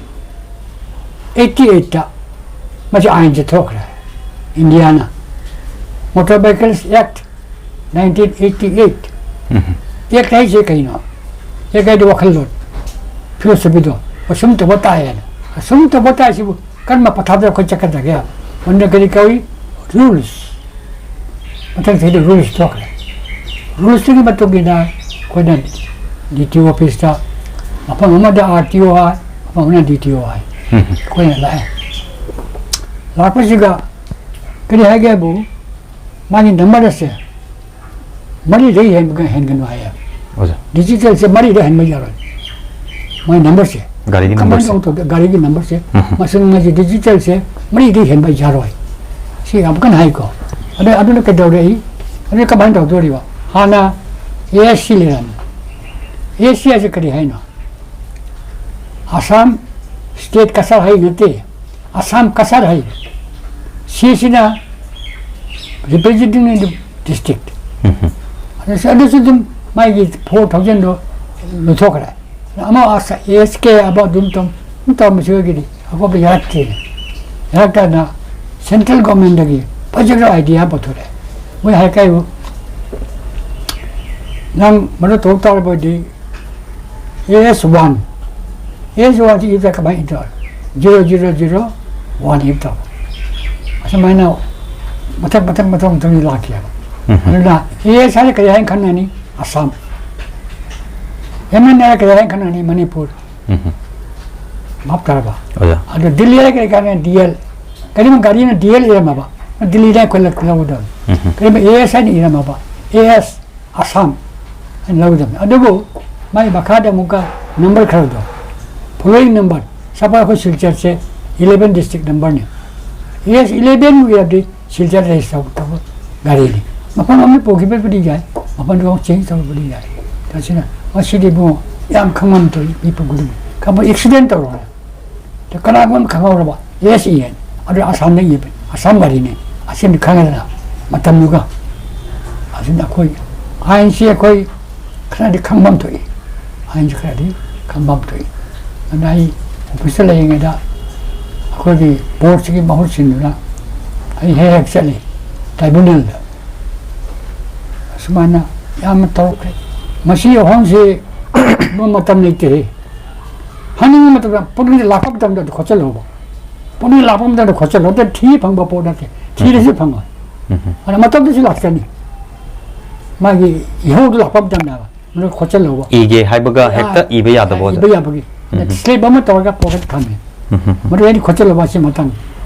eighty eight ꯇ ꯃꯁꯤ ꯑꯥꯏꯟꯁꯦ ꯊꯣꯛꯈ꯭ꯔꯦ꯫ ꯏꯟꯗꯤꯌꯥꯅ Motor Vehicles Act nineteen eighty eight꯫ ꯎꯝ꯫ ꯑꯦꯛ ꯍꯥꯏꯁꯦ ꯀꯩꯅꯣ? ꯑꯦꯛ ꯍꯥꯏꯗꯤ ꯋꯥꯈꯜꯂꯣꯟ, ꯐꯤꯂꯣꯁꯣꯐꯤꯗꯣ꯫ ꯑꯁꯨꯝ ꯇꯧꯕ ꯇꯥꯏ ꯍꯥꯏꯅ꯫ ꯑꯁꯨꯝ ꯇꯧꯕ ꯇꯥꯏ ꯁꯤꯕꯨ ꯀꯔꯝꯕ ꯄꯊꯥꯞꯇ ꯑꯩꯈꯣꯏ ꯆꯠꯀꯗꯒꯦ? ꯃꯗꯨꯅ ꯀꯔꯤ ꯀꯧꯏ? ꯔꯨꯜꯁ꯫ ꯃꯊꯪ ꯆꯍꯤꯗ ꯔꯨꯜꯁ ꯊꯣꯛꯈ꯭ꯔꯦ꯫ ꯔꯨꯜꯁꯇꯨꯒꯤ ꯃꯇꯨꯡ ꯏꯟꯅ ꯑꯩꯈꯣꯏꯅ ꯗꯤ ꯇꯤ ꯑꯣ ꯑꯣꯐꯤꯁꯇ ꯃꯐꯝ ꯑꯃꯗ ꯑꯥꯔ ꯇꯤ ꯑꯣ ꯍꯥꯏ, ꯃꯐꯝ ꯑꯃꯗ ꯗꯤ ꯇꯤ ꯑꯣ ꯍꯥꯏ꯫ ꯎꯝ꯫ ꯑꯩꯈꯣꯏꯅ ꯂꯥꯛꯑꯦ꯫ ꯂꯥꯛꯄꯁꯤꯒ ꯀꯔꯤ ꯍꯥꯏꯒꯦꯕꯨ, ꯃꯥꯒꯤ ꯅꯝꯕꯔ ꯑꯁꯦ ꯃꯔꯤꯗꯒꯤ ꯍꯦꯟꯕ ꯍꯦꯟꯒꯅꯨ ꯍꯥꯏꯌꯦ꯫ ꯑꯣꯖꯥ꯫ ꯗꯤꯖꯤꯇꯦꯜꯁꯦ ꯃꯔꯤꯗꯒꯤ ꯍꯦꯟꯕ ꯌꯥꯔꯣꯏ꯫ ꯃꯣꯏ ꯅꯝꯕꯔꯁꯦ꯫ ꯒꯥꯔꯤꯒꯤ ꯀꯃꯥꯏꯅ ꯅꯝꯕꯔꯁꯦ꯫ ꯇꯧ-, ꯒꯥꯔꯤꯒꯤ ꯅꯝꯕꯔꯁꯦ꯫ ꯎꯝ꯫ ꯃꯁꯤꯡ ꯑꯁꯤ ꯗꯤꯖꯤꯇꯦꯜꯁꯦ ꯃꯔꯤꯗꯒꯤ ꯍꯦꯟꯕ ꯌꯥꯔꯣꯏ꯫ ꯁꯤ ꯌꯥꯝ ꯀꯟꯅ ꯍꯥꯏꯀꯣ꯫ ꯑꯗꯩ ꯑꯗꯨꯅ ꯀꯩꯗꯧꯔꯛꯏ? ꯑꯗꯨ ꯀꯃꯥꯏꯅ ꯇꯧꯗꯣꯔꯤꯕ? ꯍꯥꯟꯅ ꯑꯦ ꯑꯦꯁ ꯁꯤ ꯂꯩꯔꯝꯃꯤ꯫ ꯑꯦ ꯑꯦꯁ ꯁꯤ ꯍꯥꯏꯁꯦ ꯀꯔꯤ ꯍꯥꯏꯅꯣ? ꯑꯁꯥꯝ ꯁ꯭ꯇꯦꯠ ꯀꯆꯥꯔ ꯍꯥꯏ ꯅꯠꯇꯦ, ꯑꯁꯥꯝ ꯀꯆꯥꯔ ꯍꯥꯏ꯫ ꯁꯤꯁꯤꯅ representing in the district꯫ ꯎꯝ꯫ ꯑꯗꯨꯁꯨ, ꯑꯗꯨꯁꯨ ꯑꯗꯨꯝ ꯃꯥꯒꯤ ꯐꯣꯔ ꯊꯥꯎꯖꯟꯗꯣ ꯂꯣꯏꯊꯣꯛꯈ꯭ꯔꯦ꯫ ꯑꯃ ꯑꯦꯁ ꯀꯦ ꯑꯃ ꯑꯗꯨꯝ ꯇꯧ-, ꯑꯗꯨꯝ ꯇꯧꯔꯝꯕꯁꯨ ꯑꯣꯏꯒꯅꯤ꯫ ꯑꯀꯣꯞꯄ ꯌꯥꯔꯛꯇꯦ꯫ ꯌꯥꯔꯛꯇꯅ ꯁꯦꯟꯇ꯭ꯔꯦꯜ ꯒꯣꯔꯃꯦꯟꯗꯒꯤ ꯐꯖꯈ꯭ꯔꯕ ꯑꯥꯏꯗꯤꯌꯥ ꯄꯨꯊꯣꯔꯛꯑꯦ꯫ ꯃꯣꯏ ꯍꯥꯏ ꯀꯥꯏꯕꯨ, "ꯅꯪ ꯃꯗꯨ ꯇꯧ ꯇꯥꯔꯕꯗꯤ A S one, A S ꯋꯥꯟꯁꯤ ꯏꯕꯗ ꯀꯃꯥꯏꯅ ꯏꯕ ꯇꯥꯔꯦ? ꯖꯤꯔꯣ ꯖꯤꯔꯣ ꯖꯤꯔꯣ ꯋꯥꯟ ꯏꯕ ꯇꯥꯕ"꯫ ꯑꯁꯨꯃꯥꯏꯅ ꯃꯊꯪ, ꯃꯊꯪ, ꯃꯊꯪ, ꯃꯊꯪ ꯂꯥꯛꯈꯤꯑꯕ꯫ ꯎꯝ꯫ ꯑꯗꯨꯅ ꯑꯦ ꯑꯦꯁ ꯍꯥꯏꯅ ꯀꯔꯤ ꯍꯥꯏꯅ ꯈꯪꯅꯅꯤ? ꯑꯁꯥꯝ꯫ ꯑꯦꯝ ꯑꯦꯟ ꯍꯥꯏꯅ ꯀꯔꯤ ꯍꯥꯏꯅ ꯈꯪꯅꯅꯤ? ꯃꯅꯤꯄꯨꯔ꯫ ꯎꯝ꯫ ꯚꯥꯞ ꯇꯥꯔꯕ? ꯑꯣꯖꯥ꯫ ꯑꯗꯣ ꯗꯤꯜꯂꯤ ꯍꯥꯏꯅ ꯀꯔꯤ ꯈꯪꯅꯅꯤ? D L. ꯀꯔꯤꯒꯨꯝꯕ ꯒꯥꯔꯤꯅ ꯗꯤ ꯑꯦꯜ ꯏꯔꯝꯃꯕ, ꯗꯤꯜꯂꯤꯗ ꯑꯩꯈꯣꯏ ꯂꯧꯒꯗꯕꯅꯤ꯫ ꯎꯝ꯫ ꯀꯔꯤꯒꯨꯝꯕ ꯑꯦ ꯑꯦꯁ ꯍꯥꯏꯅ ꯏꯔꯝꯃꯕ, ꯑꯦ ꯑꯦꯁ ꯑꯁꯥꯝ ꯍꯥꯏꯅ ꯂꯧꯒꯗꯕꯅꯤ꯫ ꯑꯗꯨꯕꯨ ꯃꯥꯒꯤ ꯃꯈꯥꯗ ꯑꯃꯨꯛꯀ ꯅꯝꯕꯔ ꯈꯔꯗꯣ, following number, ꯁꯄꯣꯁ ꯑꯩꯈꯣꯏ ꯁꯤꯜꯆꯔꯁꯦ eleven district numberꯅꯤ꯫ ꯑꯦ ꯑꯦꯁ eleven ꯏꯔꯗꯤ ꯁꯤꯜꯆꯔ ꯔꯦꯖꯤꯁꯇꯔ ꯇꯧꯕ ꯒꯥꯔꯤꯅꯤ꯫ ꯃꯐꯝ ꯑꯃ ꯄꯨꯈꯤꯕꯕꯨꯗꯤ ꯌꯥꯏ, ꯃꯐꯝꯗꯨ ꯑꯃꯨꯛ ꯆꯦꯟꯖ ꯇꯧꯕꯕꯨꯗꯤ ꯌꯥꯏ꯫ ꯑꯗꯨꯅ ꯃꯁꯤꯗꯤ ꯏꯕꯨꯡꯉꯣ ꯌꯥꯝ ꯈꯪꯐꯝ ꯊꯣꯛꯏ, ꯃꯤ ꯄꯨꯈꯤꯕ ꯈꯪꯕ ꯑꯦꯛꯁꯤꯗꯦꯟ ꯇꯧꯔꯣ꯫ ꯀꯅꯥꯒꯨꯝꯕ ꯈꯪꯍꯧꯔꯕ ꯑꯦꯁ ꯏ ꯑꯦꯟ ꯑꯗꯨ ꯑꯁꯥꯝꯗ ꯏꯕꯅꯤ, ꯑꯁꯥꯝ ꯒꯥꯔꯤꯅꯤ꯫ ꯑꯁꯤꯅ ꯈꯪꯉꯦꯗꯅ ꯃꯇꯝꯗꯨꯒ꯫ ꯑꯁꯤꯅ ꯑꯩꯈꯣꯏ ꯑꯥꯏꯟꯁꯤ ꯑꯩꯈꯣꯏ ꯈꯔꯗꯤ ꯈꯪꯐꯝ ꯊꯣꯛꯏ, ꯑꯥꯏꯟꯁꯤ ꯈꯔꯗꯤ ꯈꯪꯐꯝ ꯊꯣꯛꯏ꯫ ꯑꯗꯨꯅ ꯑꯩ ꯑꯣꯐꯤꯁꯇ ꯂꯩꯔꯤꯉꯩꯗ ꯑꯩꯈꯣꯏꯒꯤ ꯕꯣꯔꯗꯁꯤꯒꯤ ꯃꯍꯨꯠ ꯁꯤꯟꯗꯨꯅ ꯑꯩ ꯍꯦꯛ ꯍꯦꯛ ꯆꯠꯂꯤ ꯇ꯭ꯔꯥꯏꯕꯨꯅꯦꯜꯗ꯫ ꯑꯁꯨꯃꯥꯏꯅ ꯌꯥꯝꯅ ꯇꯧꯔꯛꯈ꯭ꯔꯦ꯫ ꯃꯁꯤ ꯑꯍꯣꯡꯁꯤ ꯃꯇꯝ ꯂꯩꯇꯦ꯫ ꯍꯥꯏꯅꯤꯡꯕ ꯃꯇꯝꯗ ꯄꯨꯛꯅꯤꯡꯗ ꯂꯥꯛꯄ ꯃꯇꯝꯗ ꯑꯗꯨ ꯈꯣꯠꯆꯜꯂꯣꯕ꯫ ꯄꯨꯛꯅꯤꯡ ꯂꯥꯛꯄ ꯃꯇꯝꯗ ꯈꯣꯠꯆꯜꯂꯣ꯫ ꯑꯗꯨ ꯊꯤ ꯐꯪꯕ ꯄꯣꯠ ꯅꯠꯇꯦ꯫ ꯊꯤꯔꯁꯨ ꯐꯪꯉꯣꯏ꯫ ꯎꯝ꯫ ꯑꯗꯨꯅ ꯃꯇꯝꯗꯁꯨ ꯂꯥꯛꯆꯅꯤ꯫ ꯃꯥꯒꯤ ꯏꯍꯧꯗꯨ ꯂꯥꯛꯄ ꯃꯇꯝꯗ ꯃꯗꯨ ꯈꯣꯠꯆꯜꯂꯧꯕ꯫ ꯏꯒꯦ ꯍꯥꯏꯕꯒ ꯍꯦꯛꯇ ꯏꯕ ꯌꯥꯗꯕ ꯑꯣꯖꯥ? ꯏꯕ ꯌꯥꯕꯒꯤ꯫ ꯎꯝ꯫ Slip ꯑꯃ ꯇꯧꯔꯒ pocket ꯊꯝꯃꯦ꯫ ꯎꯝ, ꯎꯝ, ꯎꯝ꯫ ꯃꯗꯨ ꯑꯩꯅ ꯈꯣꯠꯆꯜꯂꯧꯕ ꯑꯁꯤ ꯃꯇꯥꯡ꯫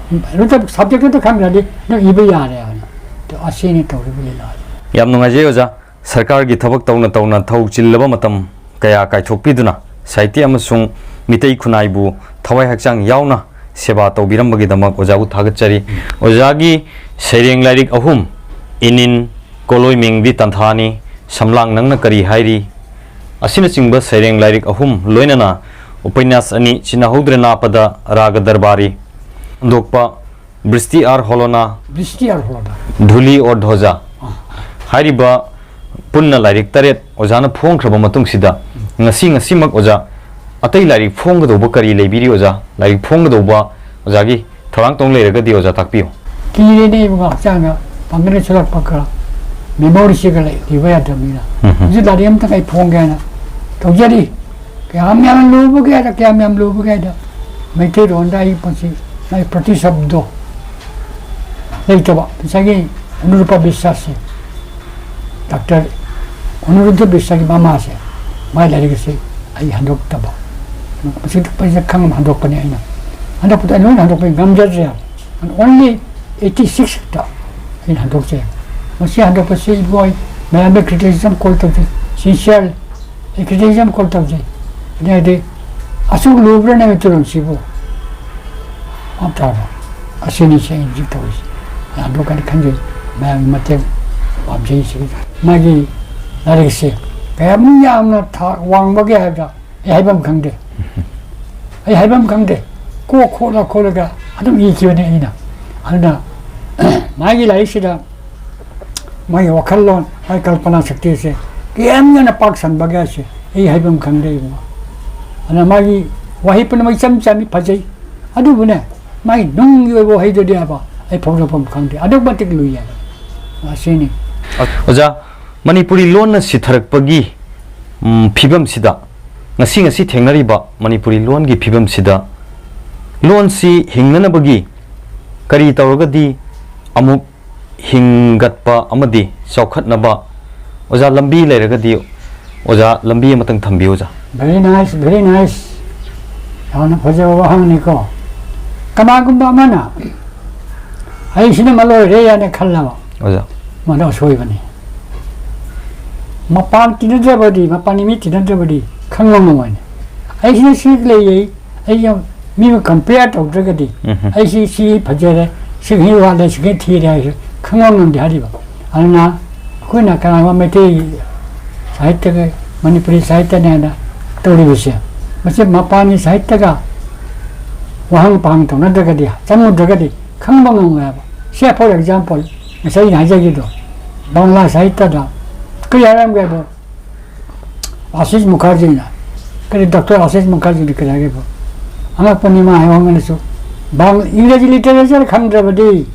ꯑꯗꯨ subject ꯑꯗꯨ ꯈꯪꯗ꯭ꯔꯗꯤ ꯅꯪ ꯏꯕ ꯌꯥꯔꯦ ꯍꯥꯏꯅ꯫ ꯑꯗꯨ ꯑꯁꯤꯅꯤ ꯇꯧꯔꯤꯕ ꯂꯤꯂꯥꯁꯦ꯫ ꯌꯥꯝ ꯅꯨꯡꯉꯥꯏꯖꯩ ꯑꯣꯖꯥ꯫ ꯁꯔꯀꯥꯔꯒꯤ ꯊꯕꯛ ꯇꯧꯅ ꯇꯧꯅ ꯊꯧ ꯆꯤꯜꯂꯕ ꯃꯇꯝ ꯀꯌꯥ ꯀꯥꯏꯊꯣꯛꯄꯤꯗꯨꯅ ꯁꯥꯍꯤꯇ꯭ꯌ ꯑꯃꯁꯨꯡ ꯃꯤꯇꯩ ꯈꯨꯟꯅꯥꯏꯕꯨ ꯊꯋꯥꯏ ꯍꯛꯆꯥꯡ ꯌꯥꯎꯅ ꯁꯦꯕꯥ ꯇꯧꯕꯤꯔꯝꯕꯒꯤꯗꯃꯛ ꯑꯣꯖꯥꯕꯨ ꯊꯥꯒꯠꯆꯔꯤ꯫ ꯑꯣꯖꯥꯒꯤ ꯁꯩꯔꯦꯡ ꯂꯥꯏꯔꯤꯛ ꯑꯍꯨꯝ, ꯏꯅꯤꯟ, ꯀꯣꯂꯣꯏꯃꯦꯡꯗꯤ ꯇꯥꯟꯊꯥꯅꯤ, ꯁꯝꯂꯥꯡ ꯅꯪꯅ ꯀꯔꯤ ꯍꯥꯏꯔꯤ ꯑꯁꯤꯅꯆꯤꯡꯕ ꯁꯩꯔꯦꯡ ꯂꯥꯏꯔꯤꯛ ꯑꯍꯨꯝ ꯂꯣꯏꯅꯅ ꯎꯄꯟꯌꯥꯁ ꯑꯅꯤ, ꯆꯤꯟꯅꯍꯧꯗ꯭ꯔꯦ ꯅꯥꯄꯗ ꯔꯥꯒ ꯗꯔꯕꯥꯔꯤ, ꯍꯟꯗꯣꯛꯄ ꯕ꯭ꯔꯤꯁꯇꯤ ꯑꯥꯔ ꯍꯣꯂꯣꯅꯥ, ꯕ꯭ꯔꯤꯁꯇꯤ ꯑꯥꯔ ꯍꯣꯂꯣꯅꯥ꯫ ꯙꯨꯂꯤ ꯑꯣꯔ ꯙꯣꯖꯥ ꯍꯥꯏꯔꯤꯕ ꯄꯨꯟꯅ ꯂꯥꯏꯔꯤꯛ ꯇꯔꯦꯠ ꯑꯣꯖꯥꯅ ꯐꯣꯡꯈ꯭ꯔꯕ ꯃꯇꯨꯡꯁꯤꯗ, ꯉꯁꯤ ꯉꯁꯤꯃꯛ ꯑꯣꯖꯥ, ꯑꯇꯩ ꯂꯥꯏꯔꯤꯛ ꯐꯣꯡꯒꯗꯧꯕ ꯀꯔꯤ ꯂꯩꯕꯤꯔꯤ ꯑꯣꯖꯥ? ꯂꯥꯏꯔꯤꯛ ꯐꯣꯡꯒꯗꯧꯕ ꯑꯣꯖꯥꯒꯤ ꯊꯧꯔꯥꯡ ꯇꯧ ꯂꯩꯔꯒꯗꯤ ꯑꯣꯖꯥ ꯇꯥꯛꯄꯤꯌꯨ꯫ ꯀꯤꯔꯦꯅꯦ ꯏꯕꯨꯡꯉꯣ, ꯍꯛꯆꯥꯡꯗ ꯄꯥꯡꯒꯜ ꯁꯣꯜꯂꯛꯄꯒ memoryꯁꯤꯒ ꯂꯩ-, ꯂꯩꯕ ꯌꯥꯗ꯭ꯔꯕꯅꯤꯅ꯫ ꯎꯝ, ꯎꯝ꯫ ꯍꯧꯖꯤꯛ ꯂꯥꯏꯔꯤꯛ ꯑꯃꯇꯪ ꯑꯩ ꯐꯣꯡꯒꯦ ꯍꯥꯏꯅ ꯇꯧꯖꯔꯤ꯫ ꯀꯌꯥꯝ ꯌꯥꯝ ꯂꯨꯕꯒꯦ ꯍꯥꯏꯗ, ꯀꯌꯥꯝ ꯌꯥꯝ ꯂꯨꯕꯒꯦ ꯍꯥꯏꯗ, ꯃꯩꯇꯩꯂꯣꯟꯗ ꯑꯩ ꯄꯨꯟꯁꯤ, ꯃꯥꯒꯤ ꯄ꯭ꯔꯇꯤꯁꯕꯗꯣ ꯂꯩꯇꯕ, ꯉꯁꯥꯏꯒꯤ ꯑꯅꯨꯔꯨꯄ ꯕꯤꯁ꯭ꯋꯥꯁꯁꯦ, ꯗꯥꯛꯇꯔ ꯑꯅꯨꯔꯨꯗ꯭ꯙ ꯕꯤꯁ꯭ꯋꯥꯒꯤ ꯃꯃꯥꯁꯦ, ꯃꯥꯒꯤ ꯂꯥꯏꯔꯤꯛ ꯑꯁꯤ ꯑꯩ ꯍꯟꯗꯣꯛꯇꯕ, ꯃꯁꯤ ꯄꯩꯁꯥ ꯈꯪꯅ ꯍꯟꯗꯣꯛꯄꯅꯤ ꯑꯩꯅ꯫ ꯍꯟꯗꯣꯛꯄꯗ ꯑꯩ ꯂꯣꯏꯅ ꯍꯟꯗꯣꯛꯄ ꯉꯝꯖꯗ꯭ꯔꯦ꯫ And only eighty six ꯈꯛꯇ ꯑꯩꯅ ꯍꯟꯗꯣꯛꯆꯩ꯫ ꯃꯁꯤ ꯍꯟꯗꯣꯛꯄꯁꯤ ꯏꯕꯣꯏ ꯃꯌꯥꯝꯅ criticism call ꯇꯧꯖꯩ, sincere criticism call ꯇꯧꯖꯩ꯫ ꯑꯗꯩꯗꯤ ꯑꯁꯨꯛ ꯂꯨꯕ꯭ꯔꯥꯅꯦ ꯃꯩꯇꯩꯂꯣꯟꯁꯤꯕꯨ? ꯍꯥꯏꯕ ꯇꯥꯕ꯫ ꯑꯁꯤꯅꯤ ꯁꯤ ꯑꯩꯅ ꯍꯧꯖꯤꯛ ꯇꯧꯔꯤꯁꯤ꯫ ꯍꯟꯗꯣꯛꯀꯅꯤ ꯈꯟꯖꯩ꯫ ꯃꯌꯥꯝꯒꯤ ꯃꯇꯦꯡ ꯄꯥꯝꯖꯩ꯫ ꯁꯤ ꯃꯥꯒꯤ ꯂꯥꯏꯔꯤꯛꯁꯦ ꯀꯌꯥꯃꯨꯛ ꯌꯥꯝꯅ ꯊꯥꯛ ꯋꯥꯡꯕꯒꯦ ꯍꯥꯏꯕꯗ ꯑꯩ ꯍꯥꯏꯐꯝ ꯈꯪꯗꯦ꯫ ꯑꯩ ꯍꯥꯏꯐꯝ ꯈꯪꯗꯦ꯫ ꯀꯣꯛ ꯈꯣꯠꯂ ꯈꯣꯠꯂꯒ ꯑꯗꯨꯝ ꯏꯈꯤꯕꯅꯤ ꯑꯩꯅ꯫ ꯑꯗꯨꯅ ꯃꯥꯒꯤ ꯂꯥꯏꯔꯤꯛꯁꯤꯗ ꯃꯥꯒꯤ ꯋꯥꯈꯜꯂꯣꯟ, ꯃꯥꯒꯤ ꯀꯜꯄꯅꯥ ꯁꯛꯇꯤꯁꯦ ꯀꯌꯥꯝ ꯌꯥꯝꯅ ꯄꯥꯛ ꯁꯟꯕꯒꯦ ꯍꯥꯏꯁꯦ ꯑꯩ ꯍꯥꯏꯐꯝ ꯈꯪꯗꯦ ꯏꯕꯨꯡꯉꯣ꯫ ꯑꯗꯨꯅ ꯃꯥꯒꯤ ꯋꯥꯍꯩ ꯄꯨꯝꯅꯃꯛ ꯏꯆꯝ ꯆꯝꯃꯤ, ꯐꯖꯩ꯫ ꯑꯗꯨꯕꯨꯅꯦ, ꯃꯥꯒꯤ ꯅꯨꯡꯒꯤ ꯑꯣꯏꯕ ꯋꯥꯍꯩꯗꯨꯗꯤ ꯍꯥꯏꯕ ꯑꯩ ꯐꯣꯡꯗꯣꯛꯐꯝ ꯈꯪꯗꯦ꯫ ꯑꯗꯨꯛ ꯃꯇꯤꯛ ꯂꯨꯏ ꯍꯥꯏꯕ꯫ ꯑꯁꯤꯅꯤ꯫ ꯑꯣꯖꯥ, ꯃꯅꯤꯄꯨꯔꯤ ꯂꯣꯟꯅ ꯁꯤꯊꯔꯛꯄꯒꯤ, ꯎꯝ, ꯐꯤꯕꯝꯁꯤꯗ, ꯉꯁꯤ ꯉꯁꯤ ꯊꯦꯡꯅꯔꯤꯕ ꯃꯅꯤꯄꯨꯔꯤ ꯂꯣꯟꯒꯤ ꯐꯤꯕꯝꯁꯤꯗ, ꯂꯣꯟꯁꯤ ꯍꯤꯡꯅꯅꯕꯒꯤ ꯀꯔꯤ ꯇꯧꯔꯒꯗꯤ ꯑꯃꯨꯛ ꯍꯤꯡꯒꯠꯄ ꯑꯃꯗꯤ ꯆꯥꯎꯈꯠꯅꯕ, ꯑꯣꯖꯥ, ꯂꯝꯕꯤ ꯂꯩꯔꯒꯗꯤ ꯑꯣꯖꯥ, ꯂꯝꯕꯤ ꯑꯃꯇꯪ ꯊꯝꯕꯤꯌꯨ, ꯑꯣꯖꯥ꯫ Very nice, very nice. ꯌꯥꯝꯅ ꯐꯖꯕ ꯋꯥꯍꯪꯅꯤꯀꯣ꯫ ꯀꯅꯥꯒꯨꯝꯕ ꯑꯃꯅ ꯑꯩꯁꯤꯅ ꯃꯂꯣꯏꯔꯦ ꯍꯥꯏꯅ ꯈꯜꯂꯕ, ꯑꯣꯖꯥ꯫ ꯃꯗꯨ ꯑꯁꯣꯏꯕꯅꯤ꯫ ꯃꯄꯥꯟ ꯇꯤꯟꯅꯗ꯭ꯔꯕꯗꯤ, ꯃꯄꯥꯟꯒꯤ ꯃꯤ ꯇꯤꯟꯅꯗ꯭ꯔꯕꯗꯤ ꯈꯪꯕ ꯉꯝꯃꯣꯏꯅꯦ꯫ ꯑꯩꯁꯤꯅ ꯁꯤ ꯂꯩꯌꯦ, ꯑꯩ ꯌꯥꯝ ꯃꯤꯒ compare ꯇꯧꯗ꯭ꯔꯒꯗꯤ, ꯎꯝꯍꯨꯝ꯫ ꯑꯩꯁꯤ ꯁꯤ ꯐꯖꯔꯦ, ꯁꯤꯒꯤ ꯋꯥꯠꯂꯦ, ꯁꯤꯒꯤ ꯊꯤꯔꯦ ꯍꯥꯏꯁꯦ ꯈꯪꯕ ꯉꯝꯗꯦ ꯍꯥꯏꯔꯤꯕ꯫ ꯑꯗꯨꯅ ꯑꯩꯈꯣꯏꯅ ꯀꯅꯥꯒꯨꯝꯕ ꯃꯩꯇꯩ ꯁꯥꯍꯤꯇ꯭ꯌꯒ ꯃꯅꯤꯄꯨꯔꯤ ꯁꯥꯍꯤꯇ꯭ꯌꯅꯦꯅ ꯇꯧꯔꯤꯕꯁꯦ, ꯃꯁꯤ ꯃꯄꯥꯟꯒꯤ ꯁꯥꯍꯤꯇ꯭ꯌꯒ ꯋꯥꯍꯪ ꯄꯥꯎꯍꯪ ꯇꯧꯅꯗ꯭ꯔꯒꯗꯤ, ꯆꯪꯉꯨꯗ꯭ꯔꯒꯗꯤ ꯈꯪꯕ ꯉꯝꯃꯣꯏ ꯍꯥꯏꯕ꯫ ꯁꯦ, for example, ꯉꯁꯥꯏ ꯑꯩꯅ ꯍꯥꯏꯖꯈꯤꯕꯗꯣ, ꯕꯪꯂꯥ ꯁꯥꯍꯤꯇ꯭ꯌꯗ ꯀꯔꯤ ꯍꯥꯏꯔꯝꯒꯦ ꯍꯥꯏꯕ? ꯑꯥꯁꯤꯁ ꯃꯨꯈꯥꯔꯖꯤꯅ, ꯀꯔꯤ, ꯗꯣꯛꯇꯔ ꯑꯥꯁꯤꯁ ꯃꯨꯈꯥꯔꯖꯤꯅ ꯀꯔꯤ ꯍꯥꯏꯒꯦꯕꯨ? ꯑꯉꯛꯄꯅꯤ ꯃꯥ ꯍꯥꯏꯕ ꯉꯝꯂꯁꯨ, ꯕꯪ-, ꯏꯪꯒ꯭ꯔꯦꯖꯤ literature ꯈꯪꯗ꯭ꯔꯕꯗꯤ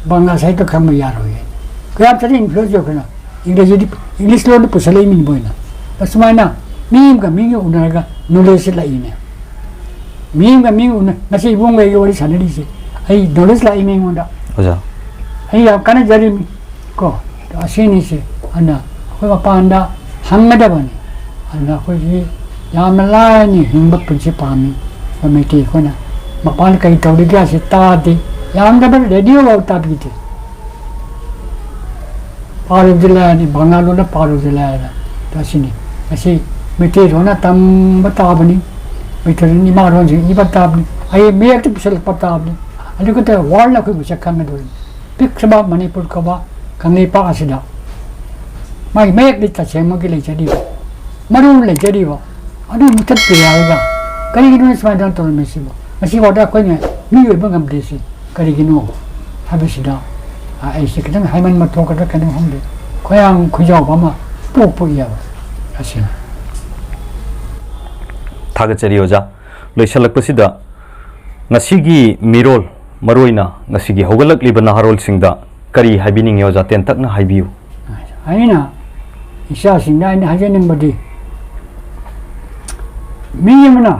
ꯕꯪꯂꯥ ꯁꯥꯍꯤꯇ꯭ꯌ ꯈꯪꯕ ꯌꯥꯔꯣꯏ꯫ ꯀꯌꯥꯝ ꯆꯠꯊ influence ꯇꯧꯈ꯭ꯔꯦꯅ? ꯏꯪꯒ꯭ꯔꯦꯖꯤꯗꯤ, English ꯂꯣꯟꯗ ꯄꯨꯁꯜꯂꯛꯏ ꯃꯤꯅꯤ ꯃꯣꯏꯅ꯫ ꯑꯁꯨꯃꯥꯏꯅ ꯃꯤ ꯑꯃꯒ ꯃꯤꯒ ꯎꯅꯔꯒ knowledge ꯁꯦ ꯂꯥꯛꯏꯅꯦ꯫ ꯃꯤ ꯑꯃꯒ ꯃꯤ ꯑꯃꯒ ꯎꯅ-, ꯉꯁꯤ ꯏꯕꯨꯡꯒ ꯑꯩꯒ ꯋꯥꯔꯤ ꯁꯥꯟꯅꯔꯤꯁꯦ, ꯑꯩ knowledge ꯂꯥꯛꯏꯅꯦ ꯑꯩꯉꯣꯟꯗ꯫ ꯑꯣꯖꯥ꯫ ꯑꯩ ꯌꯥꯝ ꯀꯥꯟꯅꯖꯔꯤꯃꯤ ꯀꯣ꯫ ꯑꯁꯤꯅꯤꯁꯦ꯫ ꯑꯗꯨꯅ ꯑꯩꯈꯣꯏ ꯃꯄꯥꯟꯗ ꯍꯪꯒꯗꯕꯅꯤ꯫ ꯑꯗꯨꯅ ꯑꯩꯈꯣꯏꯒꯤ ꯌꯥꯝꯅ ꯂꯥꯏꯅ ꯍꯤꯡꯕ ꯄꯨꯟꯁꯤ ꯄꯥꯝꯃꯤ꯫ ꯑꯩꯈꯣꯏ ꯃꯩꯇꯩ ꯑꯩꯈꯣꯏꯅ ꯃꯄꯥꯟꯗ ꯀꯔꯤ ꯇꯧꯔꯤꯒꯦ ꯍꯥꯏꯁꯤ ꯇꯥꯗꯦ꯫ ꯌꯥꯝꯗ꯭ꯔꯕꯗ radio ꯐꯥꯎ ꯇꯥꯕꯤꯗꯦ꯫ ꯄꯥꯔꯨꯕꯗꯤ ꯂꯥꯏꯔꯅꯤ, ꯕꯪꯒꯥꯂꯣꯟꯗ ꯄꯥꯔꯨꯕꯗꯤ ꯂꯥꯏꯔꯅ꯫ ꯑꯁꯤꯅꯤ꯫ ꯑꯁꯤ ꯃꯩꯇꯩꯂꯣꯟꯅ ꯇꯝꯕ ꯇꯥꯕꯅꯤ꯫ ꯃꯩꯇꯩꯂꯣꯟ ꯏꯃꯥꯂꯣꯟꯁꯤꯡ ꯏꯕ ꯇꯥꯕꯅꯤ꯫ ꯑꯩ ꯃꯌꯦꯛꯇ ꯄꯨꯁꯜꯂꯛꯄ ꯇꯥꯕꯅꯤ꯫ ꯑꯗꯨ ꯈꯛꯇ world ꯅ ꯑꯩꯈꯣꯏ ꯃꯁꯛ ꯈꯪꯒꯗꯧꯔꯤꯅꯤ꯫ ꯄꯤꯛꯈ꯭ꯔꯕ ꯃꯅꯤꯄꯨꯔ ꯀꯧꯕ ꯀꯪꯂꯩꯄꯥꯛ ꯑꯁꯤꯗ ꯃꯥꯒꯤ ꯃꯌꯦꯛꯇꯤ ꯇꯁꯦꯡꯃꯛꯀꯤ ꯂꯩꯖꯔꯤꯕ, ꯃꯔꯨ ꯂꯩꯖꯔꯤꯕ, ꯑꯗꯨ ꯃꯨꯊꯠꯄꯤꯔꯦ ꯍꯥꯏꯔꯒ ꯀꯔꯤꯒꯤꯅꯣ ꯁꯨꯃꯥꯏꯅ ꯇꯧꯔꯝꯃꯤꯁꯤꯕꯣ? ꯉꯁꯤꯐꯥꯎꯗ ꯑꯩꯈꯣꯏꯅ ꯃꯤ ꯑꯣꯏꯕ ꯉꯝꯗ꯭ꯔꯤꯁꯤ ꯀꯔꯤꯒꯤꯅꯣ ꯍꯥꯏꯕꯁꯤꯗ, ꯑ, ꯑꯩꯁꯦ ꯈꯤꯇꯪ ꯍꯥꯏꯃꯟꯕ ꯊꯣꯛꯀꯗ꯭ꯔꯥ ꯀꯩꯅꯣ ꯈꯪꯗꯦ, ꯈꯣꯏꯔꯥꯡ ꯈꯣꯏꯖꯥꯎꯕ ꯑꯃ ꯄꯣꯛ ꯄꯣꯛꯏꯕ ꯑꯁꯤꯅꯤ꯫ ꯊꯥꯒꯠꯆꯔꯤ ꯑꯣꯖꯥ꯫ ꯂꯣꯏꯁꯤꯜꯂꯛꯄꯁꯤꯗ ꯉꯁꯤꯒꯤ ꯃꯤꯔꯣꯜ, ꯃꯔꯨꯑꯣꯏꯅ ꯉꯁꯤꯒꯤ ꯍꯧꯒꯠꯂꯛꯂꯤꯕ ꯅꯍꯥꯔꯣꯜꯁꯤꯡꯗ ꯀꯔꯤ ꯍꯥꯏꯕꯤꯅꯤꯡꯉꯤ ꯑꯣꯖꯥ? ꯇꯦꯟꯇꯛꯅ ꯍꯥꯏꯕꯤꯌꯨ꯫ ꯑꯩꯅ ꯏꯆꯥꯁꯤꯡꯗ ꯑꯩꯅ ꯍꯥꯏꯖꯅꯤꯡꯕꯗꯤ, ꯃꯤ ꯑꯃꯅ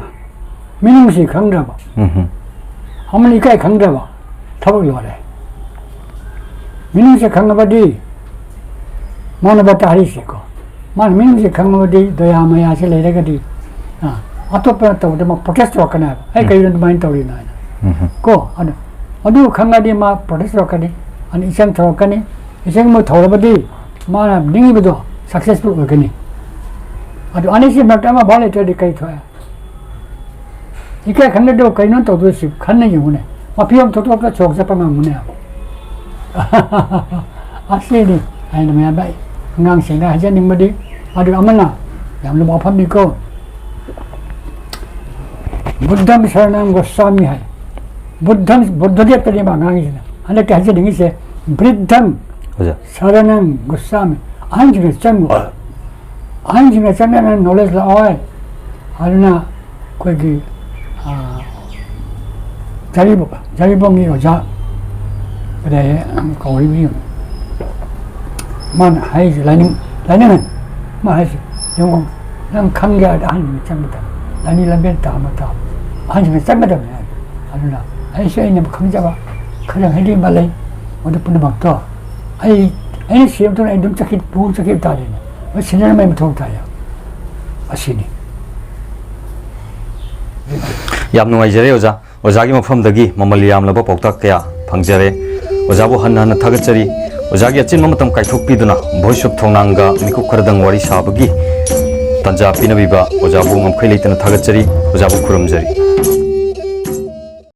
ꯃꯤꯅꯨꯡꯁꯤ ꯈꯪꯗ꯭ꯔꯕ, ꯎꯝ ꯍꯝ꯫ ꯑꯃꯅ ꯏꯀꯥꯏ ꯈꯪꯗ꯭ꯔꯕ ꯊꯕꯛ ꯂꯣꯏꯔꯦ꯫ ꯃꯤꯅꯨꯡꯁꯤ ꯈꯪꯉꯕꯗꯤ ꯃꯥꯅꯕ ꯇꯥꯔꯤꯁꯤꯀꯣ꯫ ꯃꯥꯅ ꯃꯤꯡꯁꯦ ꯈꯪꯉꯕꯗꯤ, ꯗꯌꯥ ꯃꯌꯥꯁꯦ ꯂꯩꯔꯒꯗꯤ, ꯑ, ꯑꯇꯣꯞꯄꯅ ꯇꯧꯕꯗ ꯃꯥ protest ꯇꯧꯔꯛꯀꯅꯦꯕ, "ꯑꯩ ꯎꯝ꯫ ꯀꯩꯒꯤꯅꯣ ꯑꯗꯨꯃꯥꯏꯅ ꯇꯧꯔꯤꯅꯣ?" ꯍꯥꯏꯅ꯫ ꯎꯝ꯫ ꯀꯣ, ꯑꯗꯨ, ꯑꯗꯨ ꯈꯪꯉꯗꯤ ꯃꯥ protest ꯇꯧꯔꯛꯀꯅꯤ, ꯑꯗꯨ ꯏꯆꯪ ꯊꯧꯔꯛꯀꯅꯤ꯫ ꯏꯆꯪ ꯑꯃ ꯊꯧꯔꯕꯗꯤ ꯃꯥꯅ ꯅꯤꯡꯉꯤꯕꯗꯣ successful ꯑꯣꯏꯒꯅꯤ꯫ ꯑꯗꯨ ꯑꯅꯤꯁꯤ ꯃꯔꯛꯇ ꯑꯃ ꯚꯥꯎ ꯂꯩꯇ꯭ꯔꯗꯤ ꯀꯩ ꯊꯣꯛꯑꯦ? ꯏꯀꯥꯏ ꯈꯪꯗꯗꯣ ꯀꯩꯅꯣ ꯇꯧꯗꯣꯏꯁꯤ ꯈꯟꯅ ꯌꯦꯡꯉꯨꯅꯦ꯫ ꯃꯐꯤ ꯑꯃ ꯊꯣꯛꯇꯣꯛꯇ ꯁꯣꯔꯣꯛ ꯆꯠꯄ ꯉꯝꯒꯅꯦ꯫ ꯑꯁꯤꯅꯤ ꯑꯩꯅ ꯃꯌꯥꯝꯗ ꯑꯩ ꯑꯉꯥꯡꯁꯤꯡꯗ ꯍꯥꯏꯖꯅꯤꯡꯕꯗꯤ, ꯑꯗꯨ ꯑꯃꯅ ꯌꯥꯝꯅ ꯋꯥꯐꯝꯅꯤꯀꯣ꯫ "ꯕꯨꯗꯙꯝ ꯁꯔꯅꯝ ꯒꯣꯁꯥꯃꯤ" ꯍꯥꯏ꯫ ꯕꯨꯗꯙꯝ, ꯕꯨꯗꯙ ꯂꯦꯞꯇꯅꯦꯕ ꯑꯉꯥꯡꯁꯤꯅ꯫ ꯍꯟꯗꯛꯇꯤ ꯍꯥꯏꯖꯅꯤꯡꯉꯤꯁꯦ, "ꯕ꯭ꯔꯤꯗꯙꯝ ꯑꯣꯖꯥ꯫ ꯁꯔꯅꯝ ꯒꯣꯁꯥꯃꯤ", ꯑꯍꯟꯁꯤꯡꯅ ꯆꯪꯉꯨ꯫ ꯑꯍꯟꯁꯤꯡꯅ ꯆꯪꯉꯒ knowledge ꯂꯥꯛꯑꯣꯏ꯫ ꯑꯗꯨꯅ ꯑꯩꯈꯣꯏꯒꯤ, ꯑꯥ, ꯖꯥꯔꯤꯕ-, ꯖꯥꯔꯤꯕꯝꯒꯤ ꯑꯣꯖꯥ ꯀꯗꯥꯏ ꯀꯧꯔꯤꯕ ꯌꯦꯡꯉꯨ꯫ ꯃꯥꯅ ꯍꯥꯏꯔꯤꯁꯦ ꯂꯥꯏꯅꯤꯡ, ꯂꯥꯏꯅꯤꯡ ꯍꯥꯏ-, ꯃꯥ ꯍꯥꯏꯁꯦ ꯌꯦꯡꯉꯨ, ꯅꯪ ꯈꯪꯒꯦ ꯍꯥꯏꯔꯗꯤ ꯑꯍꯟꯁꯤꯡꯅ ꯆꯪꯒꯗꯕ, ꯂꯥꯏꯅꯤꯡ ꯂꯝꯕꯦꯜ ꯇꯥꯕ ꯇꯥꯕ ꯑꯍꯟꯁꯤꯡꯅ ꯆꯪꯒꯗꯕꯅꯤ ꯍꯥꯏ꯫ ꯑꯗꯨꯅ ꯑꯩꯁꯨ ꯑꯩꯅ ꯈꯪꯖꯕ ꯈꯔ ꯍꯥꯏꯗꯤ ꯑꯃ ꯂꯩ, ꯃꯗꯨ ꯄꯨꯝꯅꯃꯛꯇꯣ ꯑꯩ, ꯑꯩꯅ ꯁꯤꯔꯕ ꯃꯇꯨꯡꯗ ꯑꯩ ꯑꯗꯨꯝ ꯆꯠꯈꯤ-, ꯄꯨꯡ ꯆꯠꯈꯤꯕ ꯇꯥꯔꯦꯅꯦ꯫ ꯃꯁꯤ ꯁꯤꯟꯅꯔꯝꯕꯒꯤ ꯃꯊꯧ ꯇꯥꯏ꯫ ꯑꯁꯤꯅꯤ꯫ ꯌꯥꯝ ꯅꯨꯡꯉꯥꯏꯖꯔꯦ ꯑꯣꯖꯥ꯫ ꯑꯣꯖꯥꯒꯤ ꯃꯐꯝꯗꯒꯤ ꯃꯃꯜ ꯌꯥꯝꯂꯕ ꯄꯥꯎꯇꯥꯛ ꯀꯌꯥ ꯐꯪꯖꯔꯦ꯫ ꯑꯣꯖꯥꯕꯨ ꯍꯟꯅ ꯍꯟꯅ ꯊꯥꯒꯠꯆꯔꯤ꯫ ꯑꯣꯖꯥꯒꯤ ꯑꯆꯤꯟꯕ ꯃꯇꯝ ꯀꯥꯏꯊꯣꯛꯄꯤꯗꯨꯅ Voice of ꯊꯧꯅꯥꯡꯒ ꯃꯤꯀꯨꯞ ꯈꯔꯗꯪ ꯋꯥꯔꯤ ꯁꯥꯕꯒꯤ ꯇꯥꯟꯖꯥ ꯄꯤꯅꯕꯤꯕ ꯑꯣꯖꯥꯕꯨ ꯉꯝꯈꯩ ꯂꯩꯇꯅ ꯊꯥꯒꯠꯆꯔꯤ꯫ ꯑꯣꯖꯥꯕꯨ ꯈꯨꯔꯨꯝꯖꯔꯤ꯫